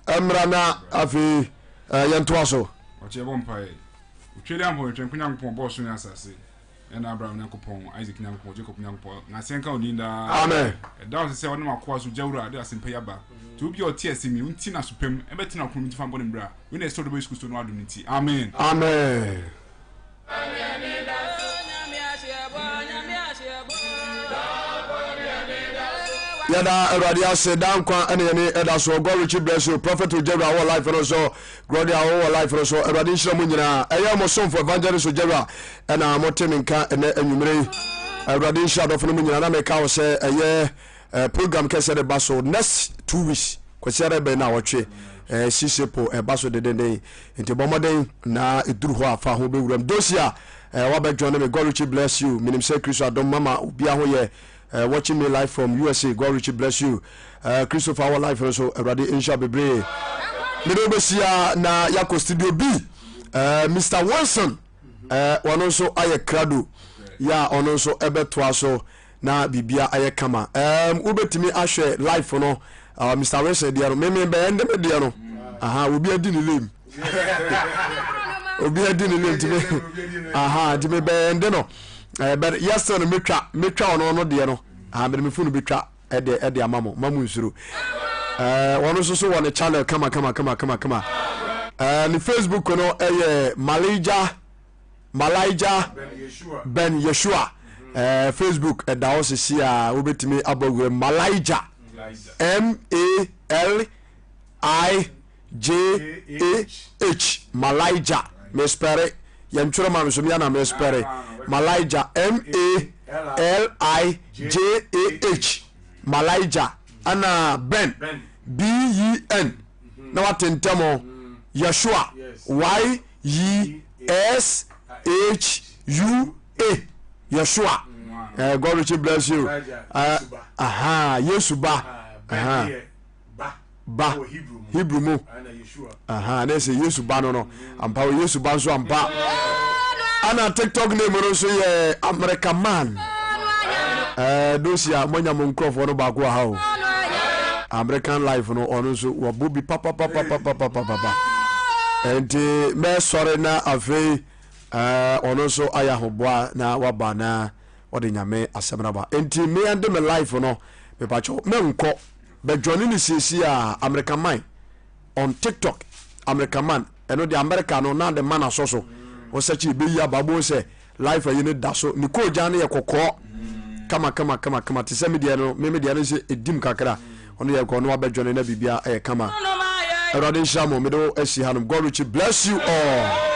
mmra na afei yɛntoa so. Ɔkyɛ bɔ mpaeɛ. Otwa dɛ ampɔ ntwɛnko Nyankopɔn bɔɔ soro ne asase. Ɛna Abraham Nyankopɔn, Isaac Nyankopɔn, Jacob Nyankopɔn, na asɛm nka wo din daa. Amen. Ɛda wo ase sɛ wonam akoa so gya wura de asɛmpa yi aba. Nti obi a ɔte asɛm yi, ɔnti n'aso pa mu, ɛbɛtena ɔkrono mu nti fa bɔ ne mbra. Wei na ɛsɛ ɔdɔ bɔ Yesu Kristo no adom no nti. Amen. Amen. Yɛda Awurade ase daa nkwa ɛne yɛne ɛda soɔ. God richly bless you. Prophet Ojawura wɔ life no so. Gloria wɔ life no so. Awurade nhyira mu nyinaa. Ɛyɛ mo somfo Evangelist Ojawura ɛna mo te me nka ɛnɛ anwummere yi. Awurade nhyira adɔfo no mu nyinaa na meka wo sɛ ɛyɛ eh, program kɛseɛ de ba so next 2 weeks kwasiara ɛbɛn na awɔtwe eh, sisepo ɛba so dedenden nti bɔ mmɔden na ɛduru hɔ a fa ho bɛwuram dosia eh, wabɛjoin me. God richly bless you. Menim sɛ Kristo adom mama obia ho yɛ eh, watching me live from USA. God richly bless you. Christopher wɔ live no so, Awurade nhyira bebree. Mede wobɛsia na yɛakɔ studio B. Mr Wilson ɔno nso ayɛ krado yɛ a ɔno nso ɛbɛtoa so na biribia ayɛ kama. Wobɛtumi ahwɛ live no, Mr Wilson deɛ no, meme bɛyɛ ndɛ me deɛ no aha obi adi ne lame, obi adi ne lame, ntimi aha ntimi bɛyɛ ndɛ no, but yɛsɛ no metwa ɔno no deɛ no aha mede me phone bɛtwa ɛde ama mo ma mo nsuro. Wɔn nso so wɔ ne channel kama kama kama kama kama. Ne Facebook no ɛyɛ Malija Ben Yeshua. Facebook ɛda hɔ sisi a wobɛtumi abɔ wura Malija, M A L I J A H, Malija. Mespɛre yɛntwerɛ ma me so mea na mespɛre Malija, M A L I J A H, Malija ana Ben, B E N na wate ntɛm Yeshua, Y E S H U A, Yeshua. God richly bless you. Aha Yesu ba aha ba Hebrew mu aha na ɛsɛ Yesu ba no ampa o Yesu ba nso ampa. Ana TikTok name no nso yɛ America man. Dosi a moanya mo nkurɔfoɔ no baako wɔ ha o. American life no ɔno nso wɔbɔ bi papapapapapapapa nti mɛsɔre na afei ɔno nso ayɛ ahoboa na waba na ɔde Nyame asɛm no aba. Nti mmea de me life no mepakyɛw mɛnkɔ bɛdwɔne ne siesie a American man on TikTok, American man ɛno de America no na de man asɔ so wɔsɛkye ɛbɛyi aba wobɛhu sɛ life ayi no da so ne koogyan no yɛ kɔkɔɔ kama kama kama kama te sɛ me deɛ no me me deɛ no sɛ ɛdim kakra ɔno yɛ kɔ no wabɛdwɔne na biribia ɛyɛ kama. Awurade nhyira mo. Mede wo asi hanom. God richly bless you all.